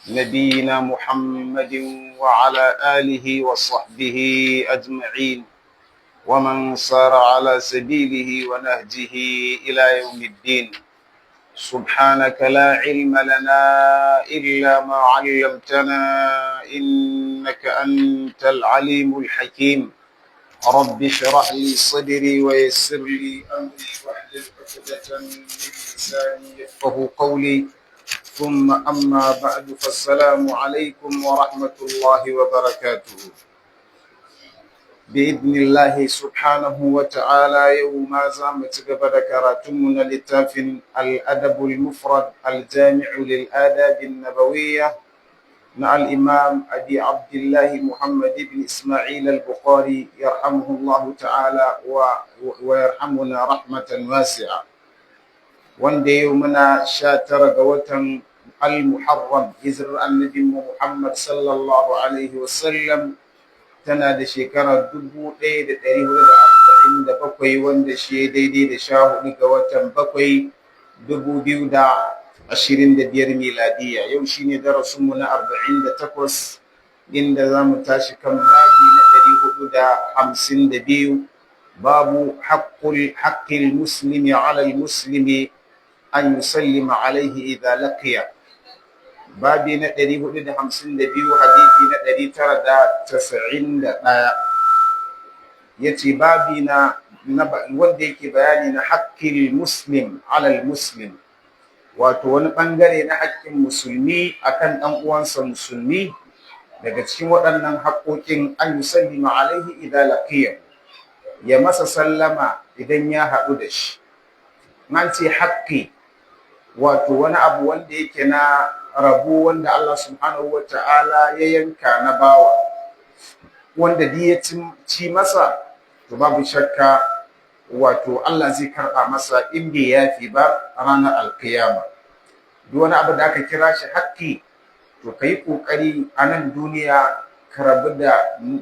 نبينا محمد وعلى آله وصحبه أجمعين، ومن سار على سبيله ونهجه إلى يوم الدين. سبحانك لا علم لنا إلا ما علمتنا، إنك أنت العليم الحكيم. رب اشرح لي صدري ويسر لي أمري واحلل عقدة من لساني يفقه قولي. ثم أما بعد، فالسلام عليكم ورحمة الله وبركاته. بإذن الله سبحانه وتعالى يوم za mu ci gaba da karatunmu na littafin الأدب المفرد الجامع للآداب النبوية مع الإمام أبي عبد الله محمد بن إسماعيل البخاري، يرحمه الله تعالى ويرحمنا رحمة واسعة. Wanda yau muna 19 ga watan al-Muharram, hijirar Annabi Muhammad sallallahu alaihi wasallam tana da shekara 1447, wanda shi daidai da 14 ga watan 7, 2025 miladiya. Yau shine darasinmu na 48, inda za mu tashi kan babi na 452، باب حق المسلم على المسلم أن يسلم عليه إذا لقيه. Babi na 452، hadisi na 991. Ya ce babi na wanda yake bayani na حق المسلم على المسلم، wato wani ɓangare na haƙƙin musulmi akan ɗan uwansa musulmi. Daga cikin waɗannan haƙƙoƙin أن يسلم عليه إذا لقيه، ya masa sallama idan ya haɗu da shi. An ce haƙƙi, wato wani abu wanda yake na rabo wanda Allah subhanahu wa ta'ala ya yanka na bawa, wanda duk ya ci masa, to babu shakka wato Allah zai karɓa masa in bai yafi ba ranar alkiyama. Duk wani abu da aka kira shi haƙƙi, to ka yi ƙoƙari a nan duniya ka rabu da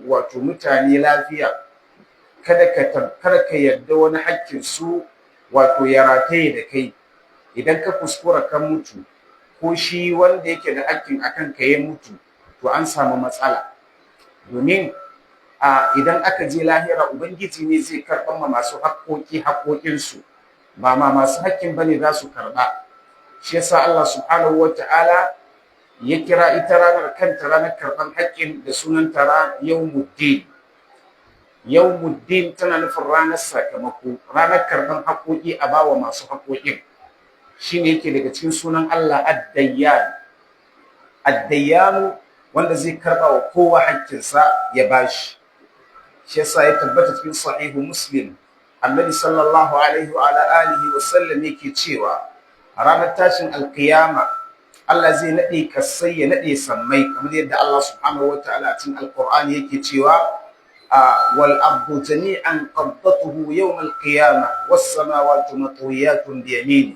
wato mutane lafiya. Kada ka yarda wani haƙƙin su wato ya rataye da kai. Idan ka kuskura ka mutu, ko shi wanda yake da haƙƙin akan ka ya mutu, to an samu matsala, domin a idan aka je lahira, Ubangiji ne zai karɓar ma masu haƙƙoƙi haƙƙoƙinsu, ba ma masu haƙƙin bane za su karɓa. Shi yasa Allah subhanahu wata'ala ya kira ita ranar kanta, ranar karɓan haƙƙin, da sunan tara Yawmuddin. Yawmuddin tana nufin ranar sakamako, ranar karɓan haƙƙoƙi a bawa masu haƙƙoƙin. Shine yake daga cikin sunan Allah Ad-Dayyan. Ad-Dayyan, wanda zai karɓa wa kowa haƙƙinsa ya bashi. Shi yasa ya tabbata cikin Sahihu Muslim, Annabi sallallahu alaihi wa ala alihi wa sallam yake cewa a ranar tashin alkiyama Allah zai nade kasai, ya nade sammai, kamar yadda Allah subhanahu wa ta'ala cikin Alqur'ani yake cewa: والأرض جميعا قبضته يوم القيامة والسماوات مطويات بيمينه.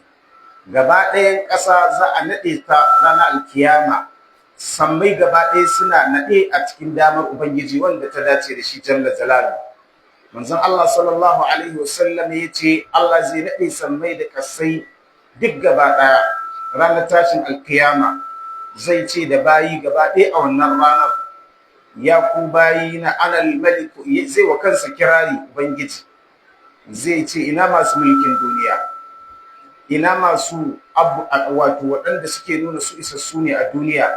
Gaba ɗayan ƙasa za a naɗe ta ranar alkiyama, sammai gaba ɗaya suna naɗe a cikin damar Ubangiji wanda ta dace da shi jalla jalalu. Manzon Allah sallallahu alaihi wasallam ya ce Allah zai naɗe sammai da ƙasai duk gaba ɗaya ranar tashin alkiyama. Zai ce da bayi gaba ɗaya a wannan ranar: "Ya ku bayi na, أنا الملك." Zai wa kansa kirari. Ubangiji zai ce: "Ina masu mulkin duniya? Ina masu abu, wato waɗanda suke nuna su isassu ne a duniya?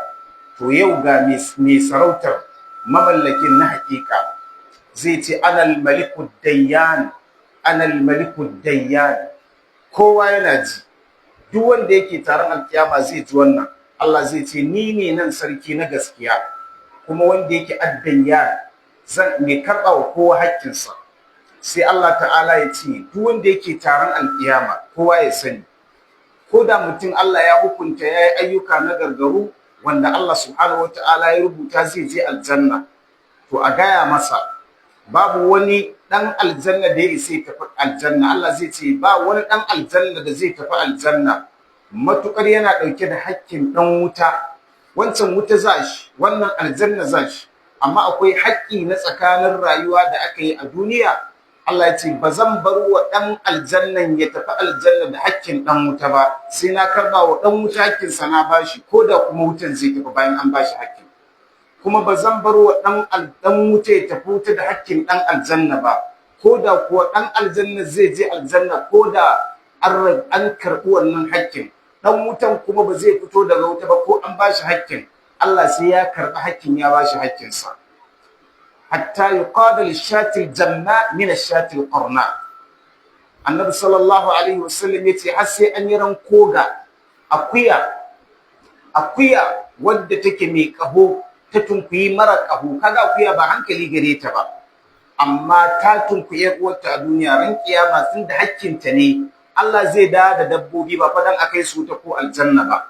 To yau ga mai sarautar, mamallakin na hakika." Zai ce: "أنا الملك الديان، أنا الملك الديان." Kowa yana ji, duk wanda yake taron alkiyama zai ji wannan. Allah zai ce: "Ni ne nan sarki na gaskiya, kuma wanda yake الديان, zan mai karɓa wa kowa haƙƙinsa." Sai Allah ta'ala ya ce duk wanda yake taron alkiyama, kowa ya sani, ko da mutum Allah ya hukunta ya yi ayyuka na gargaru wanda Allah subhanahu wa ta'ala ya rubuta zai je aljanna, to a gaya masa babu wani ɗan aljanna da ya isa ya tafi aljanna. Allah zai ce ba wani ɗan aljanna da zai tafi aljanna matuƙar yana ɗauke da haƙƙin ɗan wuta. Wancan wuta za shi, wannan aljanna za shi, amma akwai haƙƙi na tsakanin rayuwa da aka yi a duniya. Allah ya ce ba zan bar wa ɗan aljannan ya tafi aljanna da hakkin ɗan wuta ba, sai na karɓa wa ɗan wuta hakkinsa na bashi, ko da kuma wutan zai tafi bayan an bashi hakkin. Kuma ba zan bar wa ɗan wuta ya tafi wuta da hakkin ɗan aljanna ba, ko da kuwa ɗan aljanna zai je aljanna ko da an karɓi wannan hakkin. Ɗan wutan kuma ba zai fito daga wuta ba ko an bashi hakkin. Allah sai ya karɓi hakkin ya bashi hakkinsa. Hatta yuqada lishati aljamma min ashati alqarna. Annabi sallallahu alaihi wasallam yace har sai an yi rankoga akuya akuya wadda take mai kaho ta tunkuyi mara kaho. Kaga akuya ba hankali gare ta ba, amma ta tunkuyi uwarta a duniya. Ran kiyama tun da hakkinta ne, Allah zai da dabbobi ba fa dan akai su ta ko aljanna ba,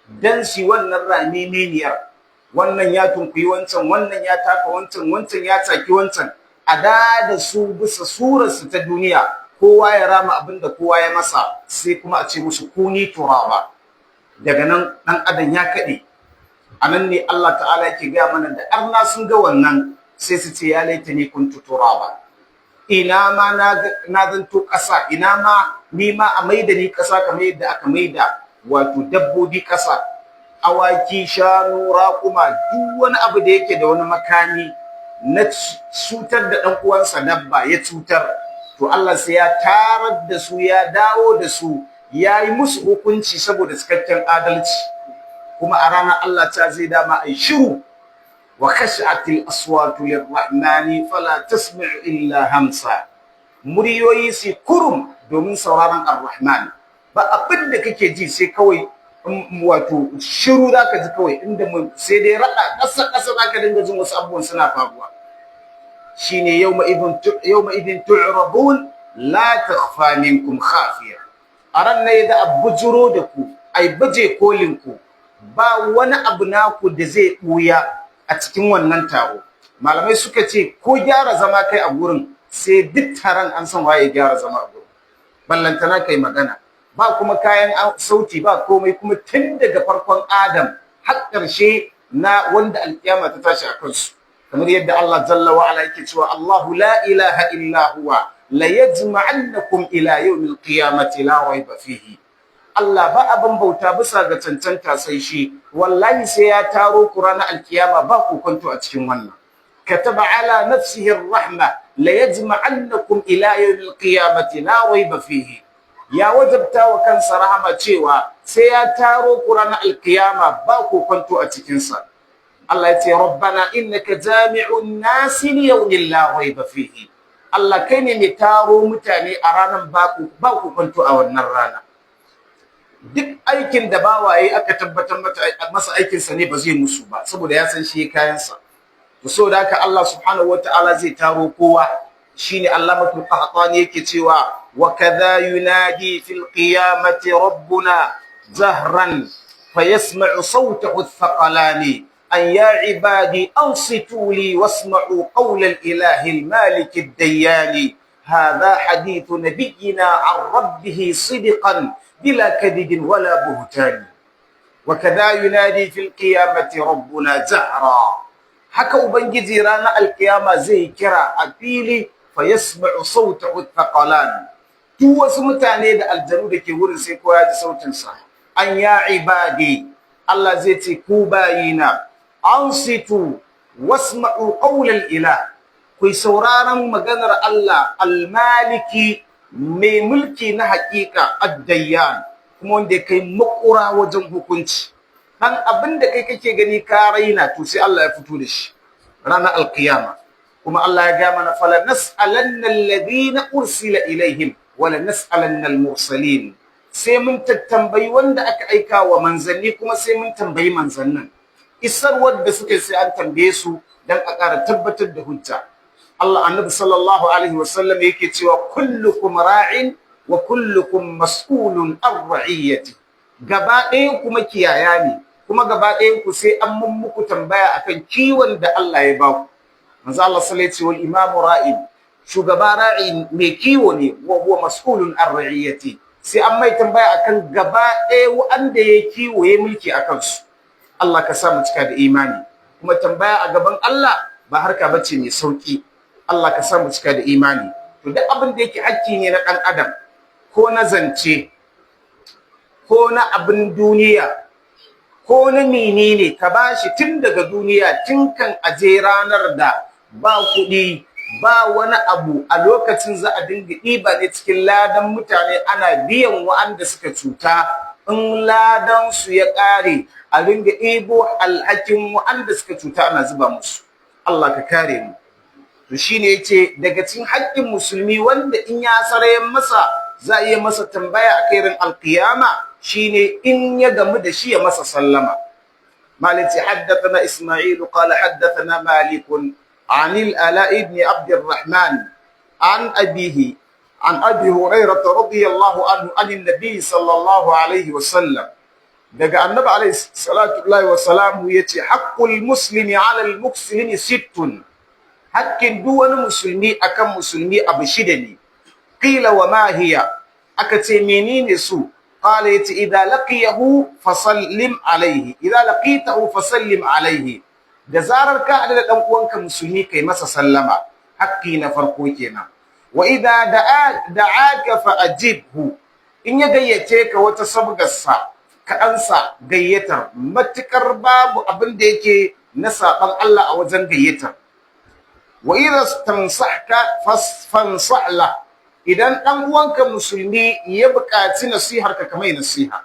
dan shi wannan ramimeniyar, wannan ya tunkuyi wancan, wannan ya taka wancan, wancan ya taki wancan, a da su bisa surarsu ta duniya, kowa ya rama abin da kowa ya masa, sai kuma a ce musu kuni turaba. Daga nan ɗan adam ya kaɗe. A nan ne Allah ta'ala yake gaya mana da arna sun ga wannan sai su ce ya laita ni kuntu turaba, ina ma na zanto ƙasa, ina ma ni ma a maida ni ƙasa kamar yadda aka maida wato dabbobi ƙasa, awaki, shanu, raƙuma, duk wani abu da yake da wani makami na cutar da ɗan uwansa dabba ya cutar. To Allah sai ya tarar da su, ya dawo da su, ya yi musu hukunci saboda cikakken adalci. Kuma a ranar Allah ta zai dama ai shiru, wa khashatil aswatu lirrahmani fala tasma'u illa hamsa. Muryoyi su kurum domin sauraron Ar-Rahman. Ba abin da kake ji sai kawai wato shiru zaka ji kawai, inda sai dai rada ƙasa ƙasa zaka dinga jin wasu abubuwan suna faruwa. Shine yawma idin tu'radun la takhfa minkum khafiya. A ran ne da abujuro da ku, ai baje kolin ku, ba wani abu naku da zai buya a cikin wannan taro. Malamai suka ce ko gyara zama kai a gurin, sai duk taron an san waye gyara zama a gurin, ballantana kai magana. Ba kuma kayan sauti, ba komai, kuma tun daga farkon Adam har ƙarshe na wanda alƙiyama ta tashi a kansu. Kamar yadda Allah jalla wa ala yake cewa Allahu la ilaha illa huwa la yajma'annakum ila yawmil qiyamati la rayba fihi. Allah ba abin bauta bisa ga cancanta sai shi, wallahi sai ya taro ku ranar alkiyama, ba ku kwanto a cikin wannan. Kataba ala nafsihi rahma la yajma'annakum ila yawmil qiyamati la rayba fihi. Ya wajabta wa kansa rahama cewa sai ya taro ku ranar alkiyama, ba ku kwanto a cikin sa. Allah ya ce rabbana innaka jami'un nasi li yawmin la rayba fihi. Allah kai ne mai taro mutane a ranar, ba ku kwanto a wannan rana. Duk aikin da bawaye aka tabbatar masa aikinsa ne, ba zai musu ba, saboda ya san shi kayansa. To saboda haka Allah subhanahu wataala zai taro kowa. Shine Allamatul Qahtani yake cewa wa kadha yunadi fil qiyamati rabbuna zahran fayasma'u sawtahu ath-thaqalani an ya ibadi ansitu li wasma'u qawla al-ilahi al-malik ad-dayyani. Hadha hadithu nabiyyina an rabbih sidqan bila kadhibin wala buhtani. Wa kadha yunadi fil qiyamati rabbuna zahra. Haka ubangiji ranar alkiyama zai kira a fili, fa yasma'u sawtahu thaqalan. Duk wasu mutane da aljanu da ke wurin sai kowa ya ji sautin sa. An ya ibadi, Allah zai ce ku bayina, ansitu wasma'u qawlal ilah. Ku sauraron maganar Allah almaliki, mai mulki na haƙiƙa, addayyan, kuma wanda ya kai makura wajen hukunci. Dan abin da kai kake gani ka raina, to sai Allah ya fito da shi ranar alkiyama. Kuma Allah ya ga mana fala nas'alanna alladhina ursila ilaihim wala nas'alanna almursalin. Sai mun tattambayi wanda aka aika wa manzanni, kuma sai mun tambayi manzannin isarwar da suka, sai an tambaye su dan a ƙara tabbatar da hujja. Allah annabi sallallahu alaihi wasallam yake cewa kullukum ra'in wa kullukum mas'ulun an ra'iyati. Gaba ɗayan kuma kiyaya ne, kuma gaba ɗayan ku sai an mun muku tambaya akan kiwon da Allah ya baku. Manzo Allah sallallahu alaihi wal imamu ra'in, shugaba ra'in mai kiwo ne, wa huwa mas'ulun an ra'iyati. Sai an mai tambaya akan gaba ɗaya wanda ya kiwo ya mulki akan su. Allah ka sa mu cika da imani. Kuma tambaya a gaban Allah ba harka bace mai sauki. Allah ka sa mu cika da imani. To duk abin da yake hakki ne na ɗan adam, ko na zance, ko na abin duniya, ko na menene, ka bashi tun daga duniya, tun kan aje ranar da ba kuɗi ba wani abu. A lokacin za a dinga ɗiba ne cikin ladan mutane ana biyan wa'anda suka cuta. In ladan su ya ƙare, a dinga ɗibo alhakin wa'anda suka cuta ana zuba musu. Allah ka kare mu. To shine yace daga cikin haƙƙin musulmi wanda in ya sarayen masa za a iya masa tambaya a kairin alƙiyama, shine in ya gamu da shi ya masa sallama. Malik حدثنا إسماعيل قال حدثنا مالك عن العلاء بن عبد الرحمن عن أبيه عن أبي هريرة رضي الله عنه عن النبي صلى الله عليه وسلم، daga Annabi عليه الصلاة والسلام yace: حق المسلم على المسلم ست. Hakkin duk wani musulmi akan musulmi abu shida ne. قيل وما هي؟ Aka ce menene su? قال، yace: إذا لقيه فسلم عليه، إذا لقيته فسلم عليه. Da zarar ka haɗu da ɗan uwanka musulmi, kai masa sallama, hakki na farko kenan. وإذا دعاك فأجبه. In ya gayyace ka wata sabgarsa, ka ansa gayyatar, matukar babu abin da yake na saban Allah a wajen gayyatar. وإذا استنصحك فانصح له. Idan ɗan uwanka musulmi ya buƙaci nasihar ka, kamai nasiha.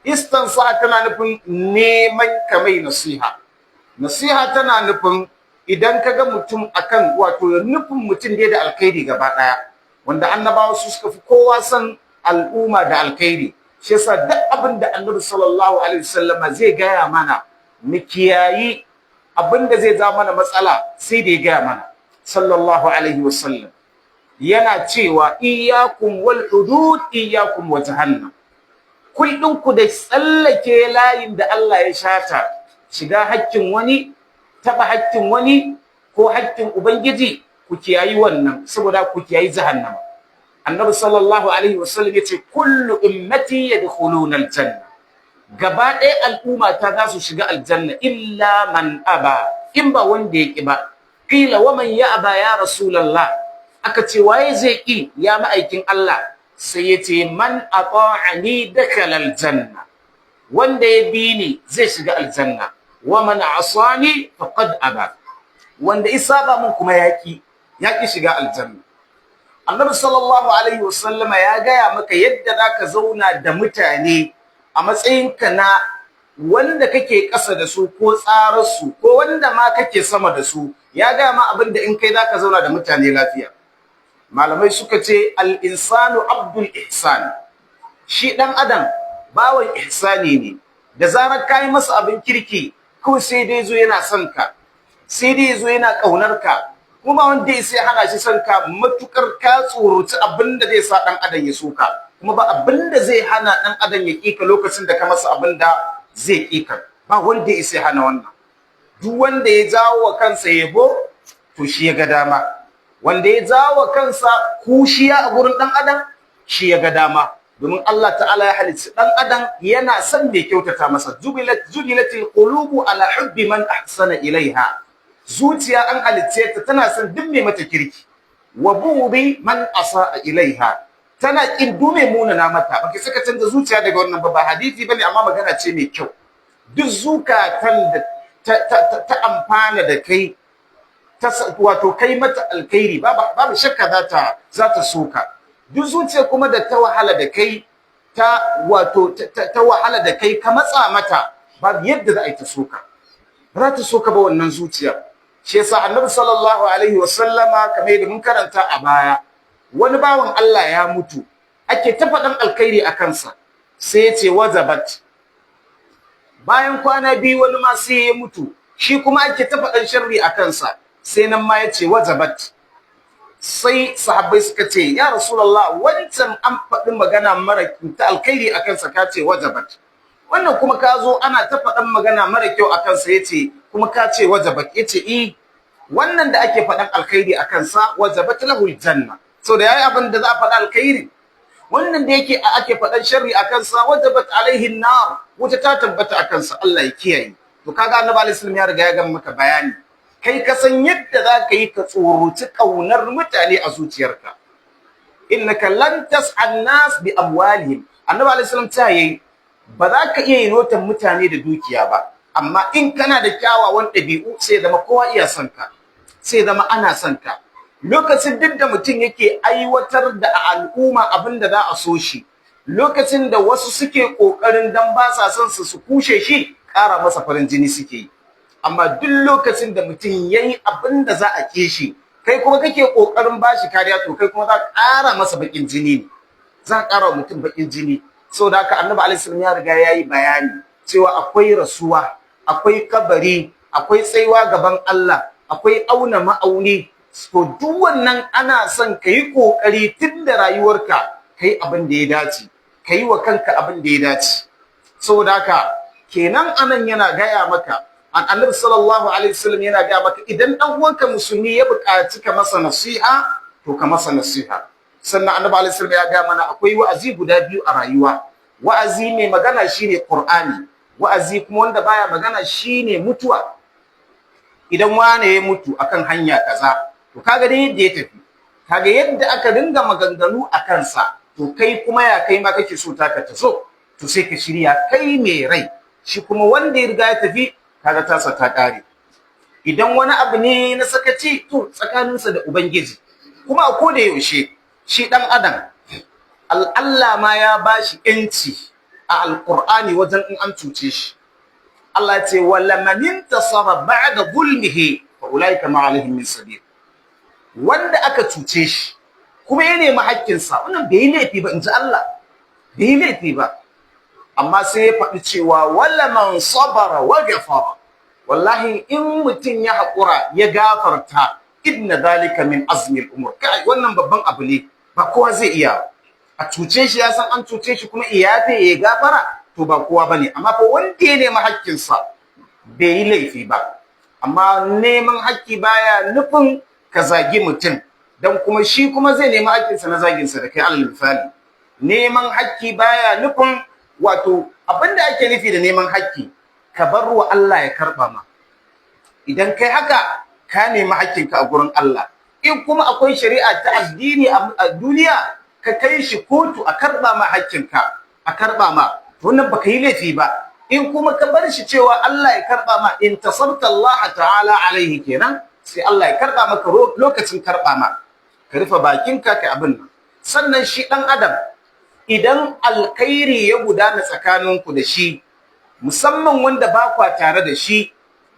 استنصح tana nufin neman kamai nasiha. Nasiha tana nufin idan ka ga mutum akan, wato nufin mutum dai da alkhairi gaba ɗaya, wanda annabawa su suka fi kowa san al'umma da alkhairi. Shi yasa duk abin da Annabi صلى الله عليه wasallama zai gaya mana mu kiyayi abin da zai ja mana matsala, sai da ya gaya mana صلى الله عليه وسلم. Yana cewa: إياكم والحدود، إياكم وجهنم. Kullun ku da tsallake layin da Allah ya shata, shiga hakkin wani, taba hakkin wani, ko hakkin Ubangiji, ku kiyayi wannan, saboda ku kiyayi jahannama. Annabi صلى الله عليه وسلم yace: كل أمتي يدخلون الجنة. Gaba ɗaya al'umma ta za su shiga aljanna، إلا من أبى، in ba wanda ya ki ba. قيل ومن يأبى يا رسول الله؟ Aka ce waye zai ki, ya ma'aikin Allah? Sai yace: من أطاعني دخل الجنة. Wanda ya bi ni zai shiga aljanna. ومن عصاني فقد أبى. Wanda ya saba mun kuma yaki shiga aljanna. Annabi صلى الله عليه wasallama ya gaya maka yadda zaka zauna da mutane a matsayinka na wanda kake ƙasa da su, ko tsararsu, ko wanda ma kake sama da su. Ya gaya ma abin da in kai zaka zauna da mutane lafiya. Malamai suka ce: الإنسان عبد الإحسان. Shi ɗan adam bawan ihsani ne. Da zarar kayi masa abin kirki, kawai sai dai zo yana son ka, sai dai zo yana ƙaunar ka. Kuma wanda ya sai hana shi son ka, matukar ka tsoroci abin da zai sa ɗan adam ya soka. Kuma ba abin da zai hana ɗan adam ya ƙi ka lokacin da ka masa abin da zai ƙi ka, ba wanda ya sai hana wannan. Duk wanda ya jawo wa kansa yabo, to shi ya ga dama. Wanda ya jawo wa kansa kushiya a gurin ɗan adam, shi ya ga dama. Domin Allah ta'ala ya halicci ɗan adam yana son mai kyautata masa. جبلت جبلت القلوب على حب من أحسن إليها. Zuciya an halicce ta tana son duk mai mata kirki. وبغض من أساء إليها. Tana kin duk mai munana mata. Baki saka canza zuciya daga wannan ba. Ba hadisi bane, amma magana ce mai kyau. Duk zukatan da ta amfana da kai, ta wato kai mata alkhairi, babu shakka za ta soka. Duk zuciya kuma da ta wahala da kai, ta wato ta wahala da kai, ka matsa mata, babu yadda za a yi ta soka, ba za ta soka ba wannan zuciyar. Shi yasa Annabi صلى الله عليه wasallama, kamar yadda mun karanta a baya, wani bawan Allah ya mutu, ake ta faɗan alkhairi a kansa, sai ya ce: وجبت. Bayan kwana 2 wani ma sai ya mutu, shi kuma ake ta faɗan sharri a kansa, sai nan ma ya ce: وجبت. Sai sahabbai suka ce: ya Rasulullah, wancan an faɗi magana mara ta alkhairi a kansa, ka ce وجبت. Wannan kuma ka zo ana ta faɗan magana mara kyau a kansa, yace kuma ka ce وجبت. Yace: eh, wannan da ake faɗan alkhairi a kansa وجبت له الجنة, so da yayi abin da za a faɗa alkhairi. Wannan da yake ake faɗan sharri a kansa وجبت عليه النار, wuta ta tabbata a kansa, Allah ya kiyaye. To kaga Annabi عليه السلام ya riga ya gama maka bayani. Kai ka san yadda za ka yi ka tsoroci ƙaunar mutane a zuciyarka. Innaka lan tas'an nas bi amwalihim. Annabi alaihi salam ta yayi, ba za ka iya yinotan mutane da dukiya ba, amma in kana da kyawawan ɗabi'u, sai zama kowa iya son ka, sai zama ana son ka. Lokacin duk da mutum yake aiwatar da a al'umma abin da za a so shi, lokacin da wasu suke ƙoƙarin dan ba sa son su su kushe shi, ƙara masa farin jini suke yi. Amma duk lokacin da mutum yayi abin da za a ƙi shi, kai kuma kake ƙoƙarin bashi kariya, to kai kuma za ka ƙara masa baƙin jini ne, za ka ƙara wa mutum baƙin jini. Saboda haka Annabi alaihi salam ya riga yayi bayani cewa akwai rasuwa, akwai kabari, akwai tsayuwa gaban Allah, akwai auna ma'auni. To, duk wannan ana son ka yi ƙoƙari tun da rayuwarka ka yi abin da ya dace, ka yi wa kanka abin da ya dace. Saboda haka kenan anan yana gaya maka, Annabi sallallahu alaihi wasallam yana gaya maka, idan dan uwanka musulmi ya buƙaci ka masa nasiha, to ka masa nasiha. Sannan Annabi alaihi salam ya gaya mana akwai wa'azi guda biyu a rayuwa. Wa'azi mai magana shine Qur'ani, wa'azi kuma wanda baya magana shine mutuwa. Idan wane ya mutu akan hanya kaza, to kaga dai yadda ya tafi, kaga yadda aka dinga maganganu a kansa, to kai kuma ya kai ma kake so taka ta zo? To sai ka shirya, kai mai rai. Shi kuma wanda ya riga ya tafi, kaga tasa ta kare. Idan wani abu ne na sakaci, to tsakaninsa da Ubangiji. Kuma a koda yaushe shi dan adam, Allah ma ya bashi yanci a Alqur'ani wajen in an cuce shi. Allah ya ce: "Wala man intasara ba'da zulmihi fa ulaika ma alaihim min sabil." Wanda aka cuce shi kuma ya nemi haƙƙinsa, wannan bai yi laifi ba, in ji Allah, bai yi laifi ba. Amma sai ya faɗi cewa: "Wala man sabara wa ghafara." Wallahi in mutum ya haƙura ya gafarta, "Inna dhalika min azmi al-umur." Kai, wannan babban abu ne, ba kowa zai iya. A cuce shi, ya san an cuce shi, kuma iyafe ya gafara, to ba kowa bane. Amma fa wanda ya nemi haƙƙinsa bai yi laifi ba. Amma neman haƙƙi baya nufin ka zagi mutum, dan kuma shi kuma zai nemi haƙƙinsa na zaginsa da kai. Alal misali, neman haƙƙi baya nufin, wato abinda ake nufi da neman haƙƙi, ka bar wa Allah ya karɓa ma. Idan kai haka, ka nemi haƙƙinka a gurin Allah. In kuma akwai shari'a ta addini a duniya, ka kai shi kotu a karɓa ma haƙƙinka, a karɓa ma, to wannan baka yi laifi ba. In kuma ka bar shi cewa Allah ya karɓa ma, in tasabta Allah ta'ala alaihi kenan, sai Allah ya karɓa maka lokacin karɓa ma. Ka rufe bakinka, ka abin nan. Sannan shi ɗan adam, idan alkhairi ya gudana tsakaninku da shi, musamman wanda ba kwa tare da shi,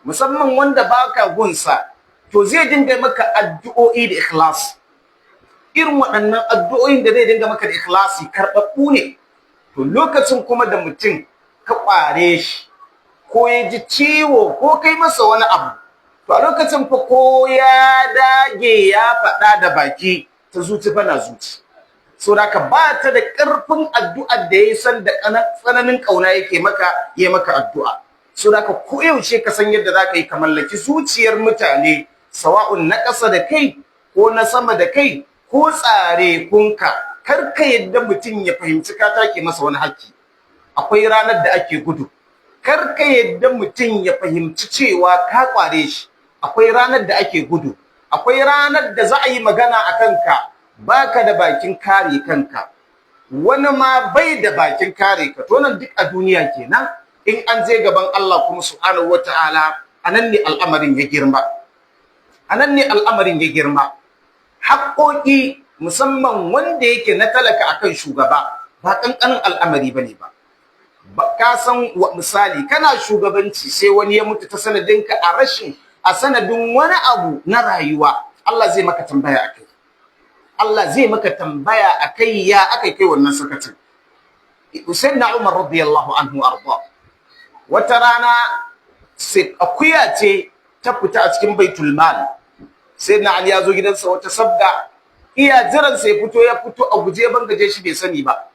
musamman wanda baka gunsa, to zai dinga maka addu'o'i da ikhlas. Irin waɗannan addu'o'in da zai dinga maka da ikhlasi karɓaɓɓu ne. To, lokacin kuma da mutum ka ƙware shi, ko ya ji ciwo, ko kai masa wani abu, to a lokacin fa ko ya dage ya faɗa da baki, ta zuci fa na zuci. So da ka ba ta da ƙarfin addu'ar da ya san da tsananin ƙauna yake maka, ya maka addu'a. So da ka koyaushe ka san yadda za ka yi ka mallaki zuciyar mutane, sawa'un na ƙasa da kai ko na sama da kai ko tsare kunka. Kar ka yadda mutum ya fahimci ka take masa wani haƙƙi. Akwai ranar da ake gudu. Kar ka yadda mutum ya fahimci cewa ka kware shi. Akwai ranar da ake gudu. Akwai ranar da za a yi magana a kanka, baka da bakin kare kanka, wani ma bai da bakin kare ka. To, nan duk a duniya kenan. In an je gaban Allah kuma subhanahu wataala, anan ne al'amarin ya girma, anan ne al'amarin ya girma. Haƙoƙi, musamman wanda yake na talaka akan shugaba, ba ƙanƙanin al'amari bane ba. Ka san, misali, kana shugabanci, sai wani ya mutu ta sanadinka, a rashin a sanadin wani abu na rayuwa, Allah zai maka tambaya akai. Allah zai maka tambaya akai, ya akai kai wannan sakacin. Sayyidina Umar radiyallahu anhu arda, wata rana sai akuya ce ta fita a cikin baitul mal. Sayyidina Ali ya zo gidansa wata sabga, iya jiran sai fito, ya fito a guje, bangaje shi, bai sani ba.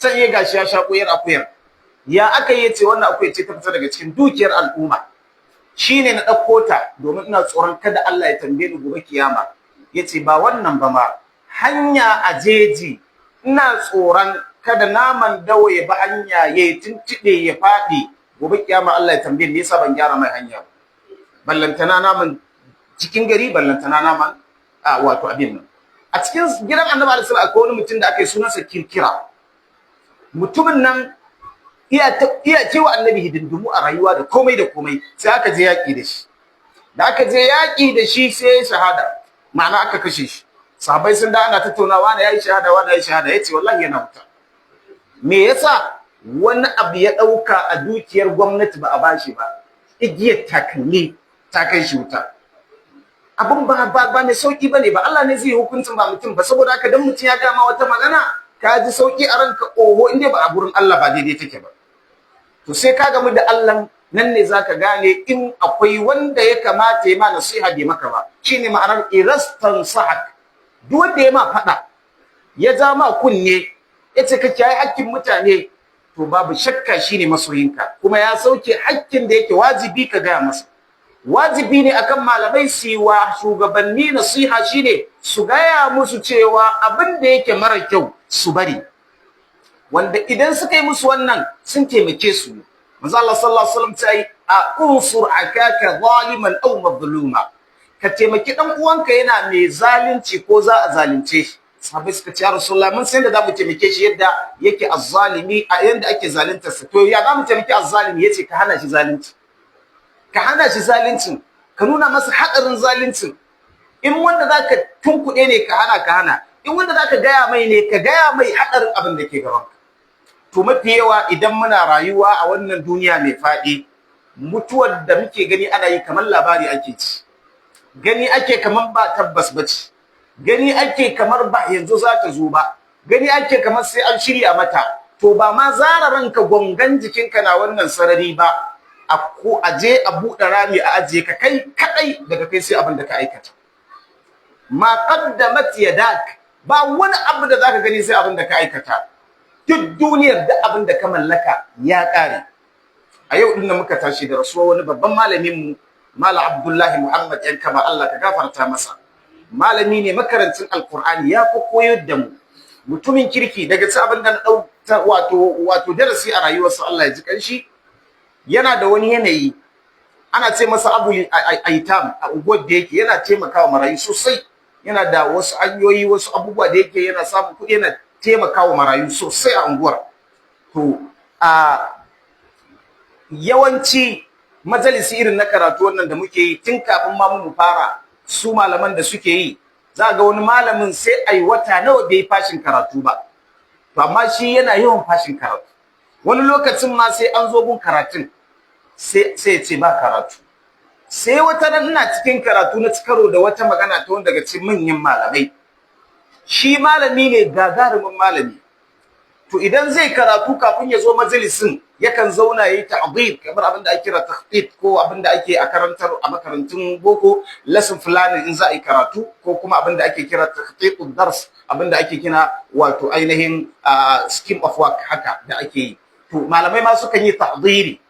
Can ya gashi ya sha koyar akuyar. Ya aka yi? Ce wannan akuya ce ta fita daga cikin dukiyar al'umma, shine na ɗauko ta domin ina tsoron kada Allah ya tambaye ni gobe kiyama. Yace ba wannan ba ma, hanya a jeji, ina tsoron kada naman dawa ya bi hanya ya tuntuɓe ya faɗi, gobe kiyama Allah ya tambaye ni yasa ban gyara mai hanya ba, ballantana naman Cikin gari, ballantana naman a wato abin nan. A cikin gidan Annabi alaihi salam akwai wani mutum da aka yi sunansa Kirkira. Mutumin nan iya cewa Annabi hidindimu a rayuwa da komai da komai. Sai aka je yaƙi da shi. Da aka je yaƙi da shi, sai ya shahada, ma'ana aka kashe shi. Sahabbai sun da ana tattaunawa, na yayi shahada, wani yayi shahada. Yace wallahi yana wuta. Me yasa? Wani abu ya ɗauka a dukiyar gwamnati ba a bashi ba, igiyar takalmi ta kai shi wuta. Abin ba mai sauki bane ba. Allah ne zai yi hukuncin, ba mutum ba. Saboda haka dan mutum ya gama wata magana ka ji sauki a ranka, oho, inda ba a gurin Allah ba daidai take ba. To sai ka gamu da Allah nan ne zaka gane in akwai wanda ya kamata ya ma nasiha bai maka ba. Shine ma'anar irastan sahak. Duk wanda ya ma fada, ya ja ma kunne, ya ce ka kiyaye hakkin mutane, to babu shakka shine masoyinka, kuma ya sauke hakkin da yake wajibi ka gaya masa. Wajibi ne akan malamai su yi wa shugabanni nasiha, shine su gaya musu cewa abin da yake mara kyau su bari. Wanda idan suka yi musu wannan, sun taimake su. Manzo Allah sallallahu alaihi wasallam ta yi a unsur akaka zaliman aw mazluma, ka taimaki dan uwanka yana mai zalunci ko za a zalunce shi. Sahabbai suka ce, ya Rasulullah, mun san da zamu taimake shi yadda yake azzalimi, a yanda ake zaluntar sa, to ya zamu taimaki azzalimi? Yace ka hana shi zalunci, ka hana shi zaluncin, ka nuna masa hadarin zaluncin. In wanda zaka tunkuɗe ne ka hana, ka hana. In wanda zaka gaya mai ne, ka gaya mai hadarin abin da ke gaban ka. To mafi yawa idan muna rayuwa a wannan duniya mai faɗi, mutuwar da muke gani ana yi kamar labari ake ci, gani ake kamar ba tabbas bace, gani ake kamar ba yanzu za ta zo ba, gani ake kamar sai an shirya mata. To ba ma zara ranka gongan jikinka na wannan sarari ba, a ko a je a buɗe rami a ajiye ka kai kadai, daga kai sai abin da ka aikata. Ma qaddamat yadak, ba wani abu da zaka gani sai abin da ka aikata. Duk duniyar da abin da ka mallaka ya kare. A yau din muka tashi da rasuwa wani babban malamin mu, Malam Abdullahi Muhammad yan kama, Allah ka gafarta masa. Malami ne makarancin Alkur'ani, ya ko koyar da mu, mutumin kirki. Daga ci abin da na dau wato darasi a rayuwarsa, Allah ya ji kanshi, yana da wani yanayi, ana ce masa Abu Aitam a unguwar da yake. Yana taimakawa marayu sosai, yana da wasu hanyoyi, wasu abubuwa da yake yana samun kuɗi, yana taimakawa marayu sosai a unguwar. To a yawanci majalisi irin na karatu wannan da muke yi, tun kafin ma mu fara, su malaman da suke yi, za ga wani malamin sai ai wata nawa bai fashin karatu ba. To amma shi yana yawan fashin karatu. Wani lokacin ma sai an zo gun karatun sai ya ce ba karatu. Sai wata ran ina cikin karatu na karo da wata magana ta wanda daga cikin manyan malamai. Shi malami ne, gagarumin malami. To idan zai karatu, kafin ya zo majalisin yakan zauna yayi ta'dib, kamar abin da ake kira takhtit ko abin da ake a karantar a makarantun boko, lesson planning in za a yi karatu, ko kuma abin da ake kira takhtitud dars, abin da ake kira wato ainihin scheme of work haka da ake yi. To malamai ma sukan yi ta'diri.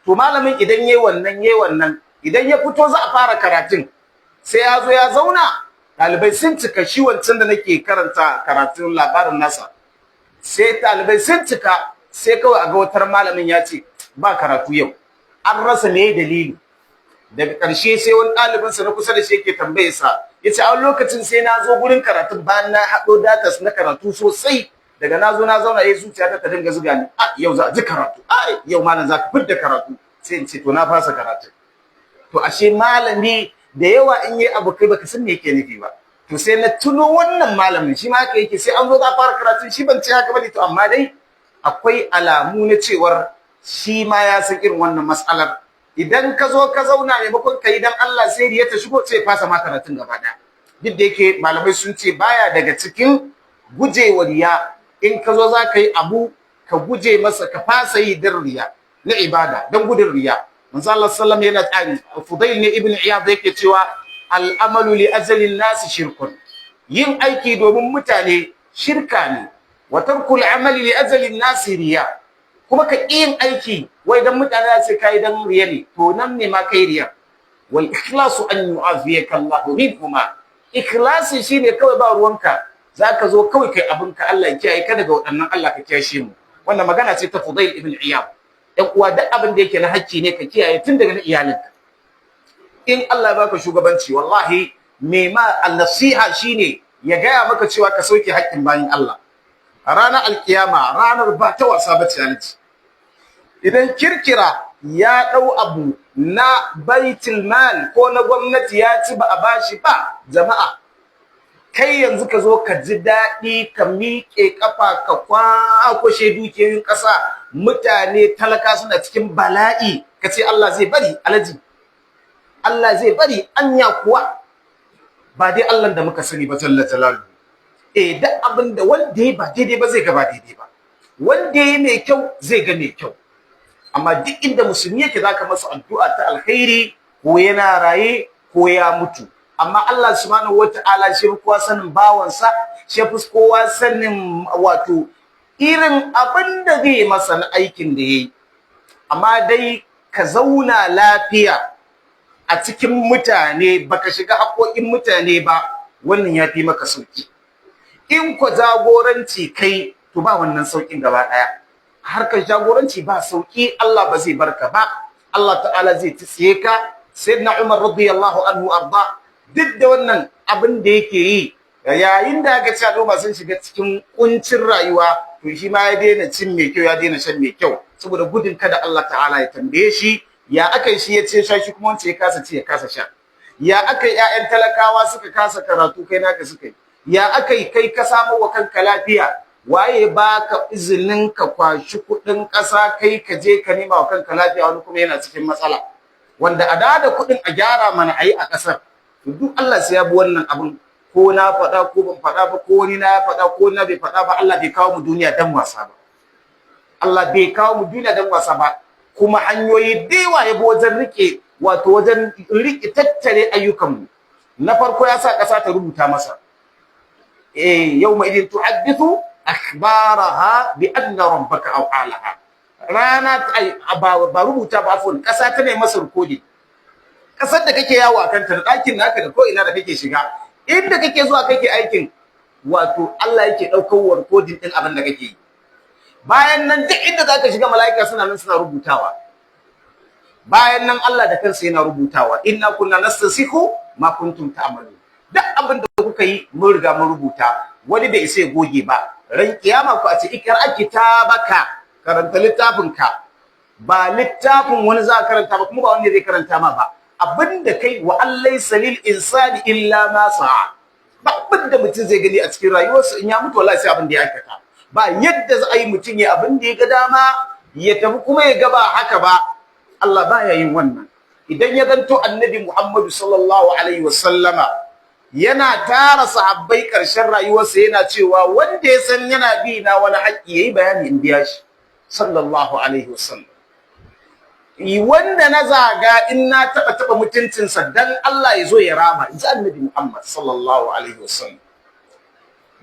To malamin idan yayi wannan, idan ya fito za a fara karatun, sai ya zo ya zauna, ɗalibai sun cika. Shi wancan da nake karanta karatun labarin nasa, sai ɗalibai sun cika, sai kawai a ga watar malamin ya ce ba karatu yau. An rasa me dalili. Daga ƙarshe sai wani ɗalibinsa na kusa da shi yake tambaye sa, ya ce a lokacin sai na zo gurin karatun, bayan na haɗo datas na karatu sosai, daga na zo na zauna, ya zuciya ta dinga zuga ni, a yau za a ji karatu, a yau malam za ka fidda karatu, sai in ce to na fasa karatu. To ashe malami da yawa in yi abu kai baka san me yake nufi ba. To sai na tuno wannan malamin shi ma haka yake, sai an zo za a fara karatu. Shi ban ce haka bane, to amma dai akwai alamu na cewar shi ma ya san irin wannan mas'alar. Idan ka zo ka zauna, maimakon ka yi dan Allah, sai riya ta shigo, sai fasa ma karatun gaba ɗaya. Duk da yake malamai sun ce baya daga cikin gujewa riya, in ka zo za ka yi abu ka guje masa, ka fasa yi dan riya na ibada, dan gudun riya. Manzo Allah sallallahu yana tsari, Fudail ne ibn Iyad yake cewa al'amalu li ajali nasi shirkun, yin aiki domin mutane shirka ne, wa tarkul amali li ajali nasi riya. Kuma ka yin aiki wai dan mutane za su kai dan riya ne, to nan ne ma kai riya. Wal ikhlasu an yu'afiyaka Allah minhuma. Ikhlasi shine kawai ba ruwanka, zaka zo kawai kai abinka, Allah ya kiyaye ka daga waɗannan, Allah ka kiyashe mu. Wannan magana ce ta Fudail ibn Iyad. Ɗan uwa, duk abin da yake na hakki ne ka kiyaye, tun daga na iyalinka. In Allah ya baka shugabanci, wallahi me ma nasiha shine ya gaya maka cewa ka sauke haƙƙin bayin Allah. Ranar alkiyama ranar ba ta wasa ba ce. Idan kirkira ya ɗau abu na baitul mal ko na gwamnati ya ci ba a bashi ba, jama'a, kai yanzu ka zo ka ji daɗi, ka miƙe ƙafa, ka kwakwashe dukiyoyin ƙasa, mutane talaka suna cikin bala'i, ka ce Allah zai bari? Alaji, Allah zai bari? Anya kuwa ba dai Allah da muka sani ba, jalla jalalu. Eh, duk abin da wanda ya ba daidai ba zai ga ba daidai ba, wanda ya mai kyau zai ga mai kyau. Amma duk inda musulmi yake, zaka masa addu'a ta alkhairi, ko yana raye ko ya mutu. Amma Allah subhanahu wataala shi kowa sanin bawansa, shi fi kowa sanin wato irin abin da zai masa na aikin da yayi. Amma dai ka zauna lafiya a cikin mutane, baka shiga haƙoƙin mutane ba, wannan ya fi maka sauki. In ku jagoranci kai, to ba wannan saukin gaba ɗaya. Harkar jagoranci ba sauki. Allah ba zai barka ba, Allah ta'ala zai tsiye ka. Sayyidina Umar radiyallahu anhu arda, duk da wannan abin da yake yi, yayin da aka ce al'umma sun shiga cikin kuncin rayuwa, to shi ma ya daina cin mai kyau, ya daina shan mai kyau, saboda gudun kada Allah ta'ala ya tambaye shi ya aka yi shi ya ce sha, shi kuma wance ya kasa ci ya kasa sha. Ya aka yi ƴaƴan talakawa suka kasa karatu, kai naka suka yi? Ya aka yi kai ka samu wa kanka lafiya? Waye baka izinin ka kwashi kuɗin ƙasa, kai ka je ka nema wa kanka lafiya, wani kuma yana cikin matsala? Wanda a da kuɗin a gyara mana a yi a ƙasar. To duk Allah sai ya bi wannan abin, ko na faɗa ko ban faɗa ba, ko wani na ya faɗa ko na bai faɗa ba. Allah bai kawo mu duniya dan wasa ba. Allah bai kawo mu duniya dan wasa ba. Kuma hanyoyi da yawa ya bi wajen rike, wato wajen rike tattare ayyukanmu. Na farko, ya sa ƙasa ta rubuta masa. Eh, yawma idin tuhaddithu akhbaraha bi anna rabbaka awha laha. Rana ba rubuta ba, afwan, ƙasa ta ne masa recording. Ƙasar da kake yawo a kanta, da ɗakin naka, da ko ina da kake shiga, inda kake zuwa kake aikin, wato Allah yake ɗaukar recording ɗin abin da kake yi. Bayan nan, duk inda zaka shiga, mala'ika suna nan suna rubutawa. Bayan nan, Allah da kansa yana rubutawa: inna kunna nastansikhu ma kuntum ta'malun. Duk abin da kuka yi mun riga mun rubuta, wani bai isa ya goge ba. Ran kiyama ku a ce ikra kitabaka, karanta littafinka. Ba littafin wani za ka karanta ba, kuma ba wanda zai karanta ma ba. Abinda kai wa allaysa lil insani illa ma sa'a. Ba abinda mutum zai gani a cikin rayuwarsa in ya mutu, wallahi, sai abin da ya aikata. Ba yadda za a yi mutum ya abin da ya ga dama ya tafi kuma ya ga ba haka ba. Allah baya yin wannan. Idan ya zanto Annabi Muhammadu sallallahu alaihi wasallama yana tara sahabbai ƙarshen rayuwarsa, yana cewa wanda ya san yana bi na wani haƙƙi yayi bayani in biya shi, sallallahu alaihi wasallam. Wanda na zaga, in na taɓa taɓa mutuncinsa, dan Allah ya zo ya rama, in ji Annabi Muhammad sallallahu alaihi wasallam.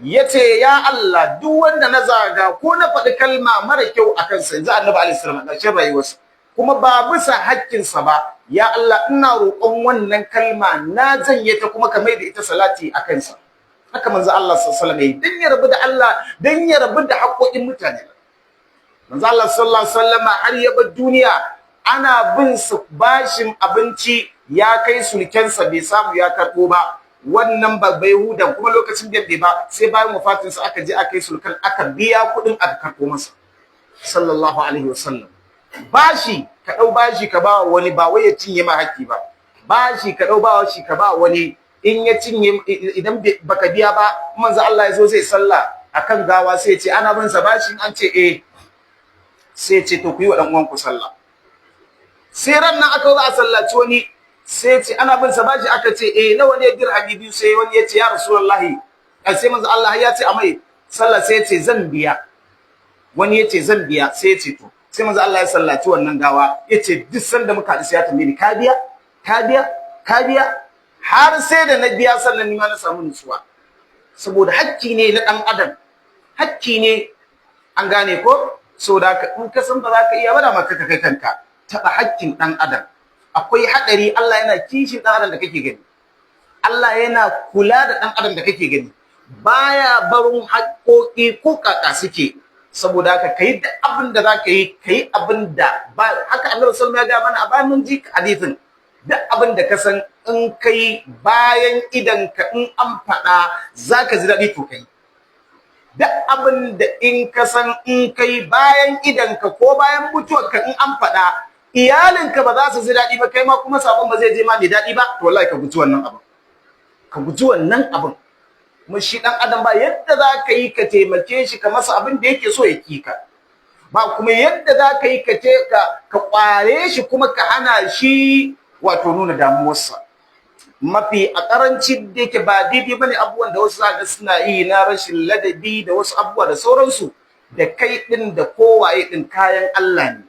Yace ya Allah, duk wanda na zaga ko na faɗi kalma mara kyau a kansa, in ji Annabi alaihi salam ƙarshen rayuwarsa, kuma ba bisa haƙƙinsa ba, ya Allah, ina roƙon wannan kalma na janye ta, kuma ka mai da ita salati a kansa. Haka manzo Allah sallallahu alaihi wasallam dan ya rabu da Allah, dan ya rabu da haƙƙoƙin mutane. Manzo Allah sallallahu alaihi wasallam har ya bar duniya ana bin su bashin abinci, ya kai sulkensa bai samu ya karɓo ba. Wannan babbai hudan kuma lokacin da bai ba, sai bayan wafatinsa aka je aka yi sulkan, aka biya kuɗin, aka karɓo masa, sallallahu alaihi wasallam. Bashi, ka ɗau bashi ka ba wani, ba wai ya cinye ma haƙƙi ba. Bashi ka ɗau bashi ka ba wani, in ya cinye, idan baka biya ba, manzo Allah ya zo zai sallah akan gawa, sai ya ce ana bin sa bashi. An ce eh, sai ya ce to ku yi wa dan uwanku sallah. Sai ran nan aka zo a sallaci wani, sai ce ana bin sa bashi. Aka ce eh, nawa ne? Dirhami 2. Sai wani ya ce ya rasulullahi, sai manzo Allah ya ce a mai sallah, sai ya ce zan biya. Wani ya ce zan biya, sai ya ce to. Sai manzo Allah ya sallaci wannan gawa, ya ce duk sanda muka haɗu sai ya tambaye ni ka biya, ka biya, ka biya, har sai da na biya, sannan ni ma na samu nutsuwa. Saboda hakki ne na ɗan adam, hakki ne, an gane ko? Saboda haka in ka san ba za ka iya ba, da maka ka kai kanka. Taɓa hakkin ɗan adam akwai haɗari. Allah yana kishin ɗan adam da kake gani. Allah yana kula da ɗan adam da kake gani, baya barin haƙƙoƙi ko kaka suke. Saboda haka kai da abin da zaka yi, kai abin da ba haka. Annabi sallallahu alaihi wasallam ya ga mana a bayan mun ji hadisin. Duk abin da ka san in kai bayan idan ka in an faɗa zaka ji daɗi, to kai. Duk abin da in ka san in kai bayan idan ka ko bayan mutuwarka in an faɗa iyalinka ba za su ji daɗi ba, kai ma kuma sabon ba zai je ma mai daɗi ba, to wallahi ka guji wannan abin, ka guji wannan abin. Kuma shi ɗan adam ba yadda za ka yi ka taimake shi ka masa abin da yake so ya ki ka ba, kuma yadda za ka yi ka ƙware shi kuma ka hana shi wato nuna damuwarsa. Mafi a karanci da yake ba daidai bane abubuwan da wasu zaka suna yi na rashin ladabi da wasu abubuwa da sauransu, da kai din da kowaye din kayan Allah ne,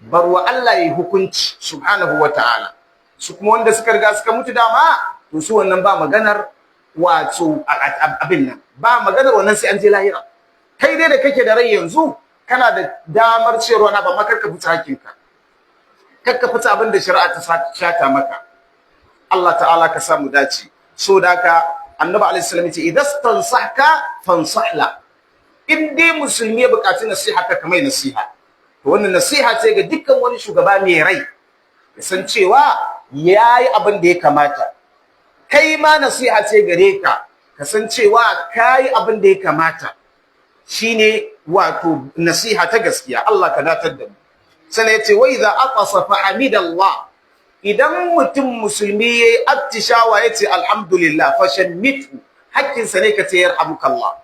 barwa Allah yayi hukunci subhanahu wataala. Su kuma wanda suka riga suka mutu dama, to su wannan ba maganar wato abin nan, ba maganar wannan sai an je lahira. Kai dai da kake da rai yanzu kana da damar cewa na ba ma karka fita hakinka, karka fita abin da shari'a ta shata maka. Allah ta'ala ka samu dace. So da haka Annabi alaihi salam yace idan tansahka fansahla, in dai musulmi ya buƙaci nasiha ka kamar nasiha. To wannan nasiha ce ga dukkan wani shugaba mai rai, ya san cewa yayi abin da ya kamata. Kai ma nasiha ce gare ka, ka san cewa kayi abin da ya kamata, shine wato nasiha ta gaskiya. Allah ka datar da mu. Sannan yace wa idza aqasa fa hamidallah, idan mutum musulmi yayi attishawa yace alhamdulillah, fa shammitu, hakkin sa ne ka ce yarhamukallah.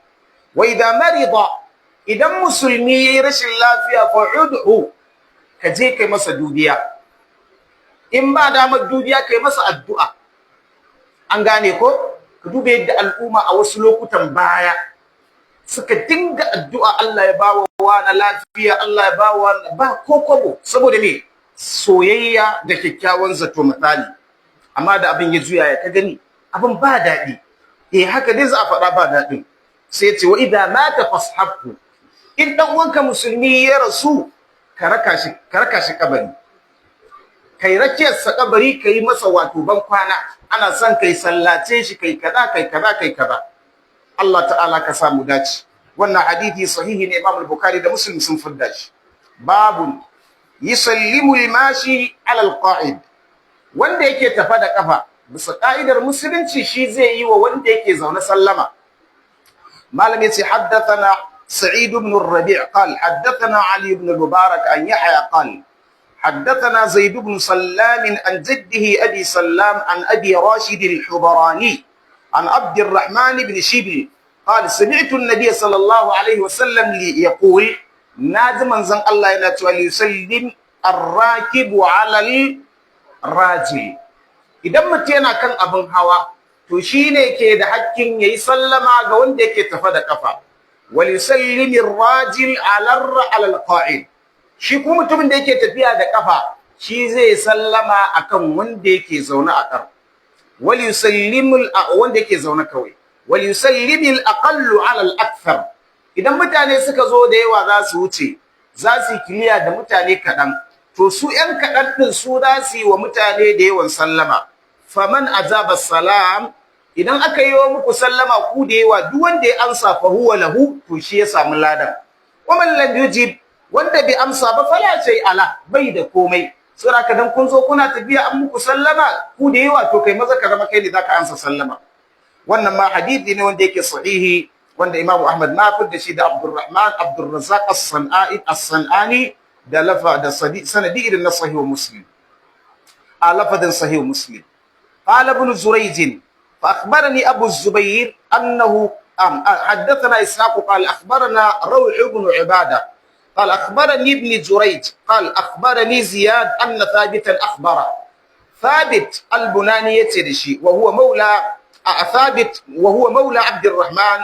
Wa idza marida, idan musulmi yayi rashin lafiya, fa ud'u, ka je kai masa dubiya. In ba damar dubiya, kai masa addu'a. An gane ko? Ka duba yadda al'umma a wasu lokutan baya suka dinga addu'a, Allah ya bawa wa na lafiya, Allah ya bawa ba ko kobo, saboda me? Soyayya da kyakkyawan zato misali. Amma da abin ya juya, ya ka gani abin ba daɗi. Eh, haka dai za a faɗa, ba daɗin. Sai ce wa idza mata fashabhu, in dan uwanka musulmi ya rasu, ka raka shi kabari, kai rakiyar sa kabari, kai masa wato ban kwana. Ana son kai sallace shi, kai kaza, kai kaza, kai kaza. Allah ta'ala ka samu dace. Wannan hadisi sahihi ne, Imam al-Bukhari da Muslim sun fidda shi. Babun yusallimu al-mashi ala al-qa'id, wanda yake tafa da kafa bisa ka'idar musulunci shi zai yi wa wanda yake zaune sallama. Malam yace haddathana Sa'id ibn al-Rabi' qal haddathana Ali ibn al-Mubarak an Yahya qal حدثنا زيد بن سلام عن جده أبي سلام عن أبي راشد الحضراني عن عبد الرحمن بن شبل قال سمعت النبي صلى الله عليه وسلم يقول، ناجي منزن الله ينتوى يسلم الراكب على الراجل. Idan mutum yana kan abin hawa, to shine ke da hakkin yayi sallama ga wanda yake tafa da kafa. Wal yusallim ar-rajil ala al-qa'id, shi kuma mutumin da yake tafiya da kafa shi zai sallama akan wanda yake zaune a kar. Wal yusallimul, wanda yake zaune kawai. Wal yusallimil aqallu ala al akthar, idan mutane suka zo da yawa za su wuce, za su kiliya da mutane kaɗan, to su ƴan kaɗan ɗin su za su yi wa mutane da yawan sallama. Faman ajaba salam, idan aka yi wa muku sallama ku da yawa, duk wanda ya amsa fa huwa lahu, to shi ya samu ladan. Wa man lam yujib, wanda bai amsa ba, fala shay ala, bai da komai. Saboda dan kun zo kuna tafiya an muku sallama ku da yawa, to kai maza ka zama kai ne zaka amsa sallama. Wannan ma hadisi ne wanda yake sahihi, wanda Imam Ahmad ma da shi da Abdurrahman Abdurrazzaq As-Sanai As-Sanani da lafa da sanadi irin na Sahih Muslim, a lafadin Sahih Muslim. قال ابن جريج فأخبرني أبو الزبير أنه حدثنا إسحاق قال أخبرنا روح بن عبادة قال أخبرني ابن جريج قال أخبرني زياد أن ثابتا أخبره. ثابت البناني يتدشي وهو مولى ثابت، وهو مولى عبد الرحمن،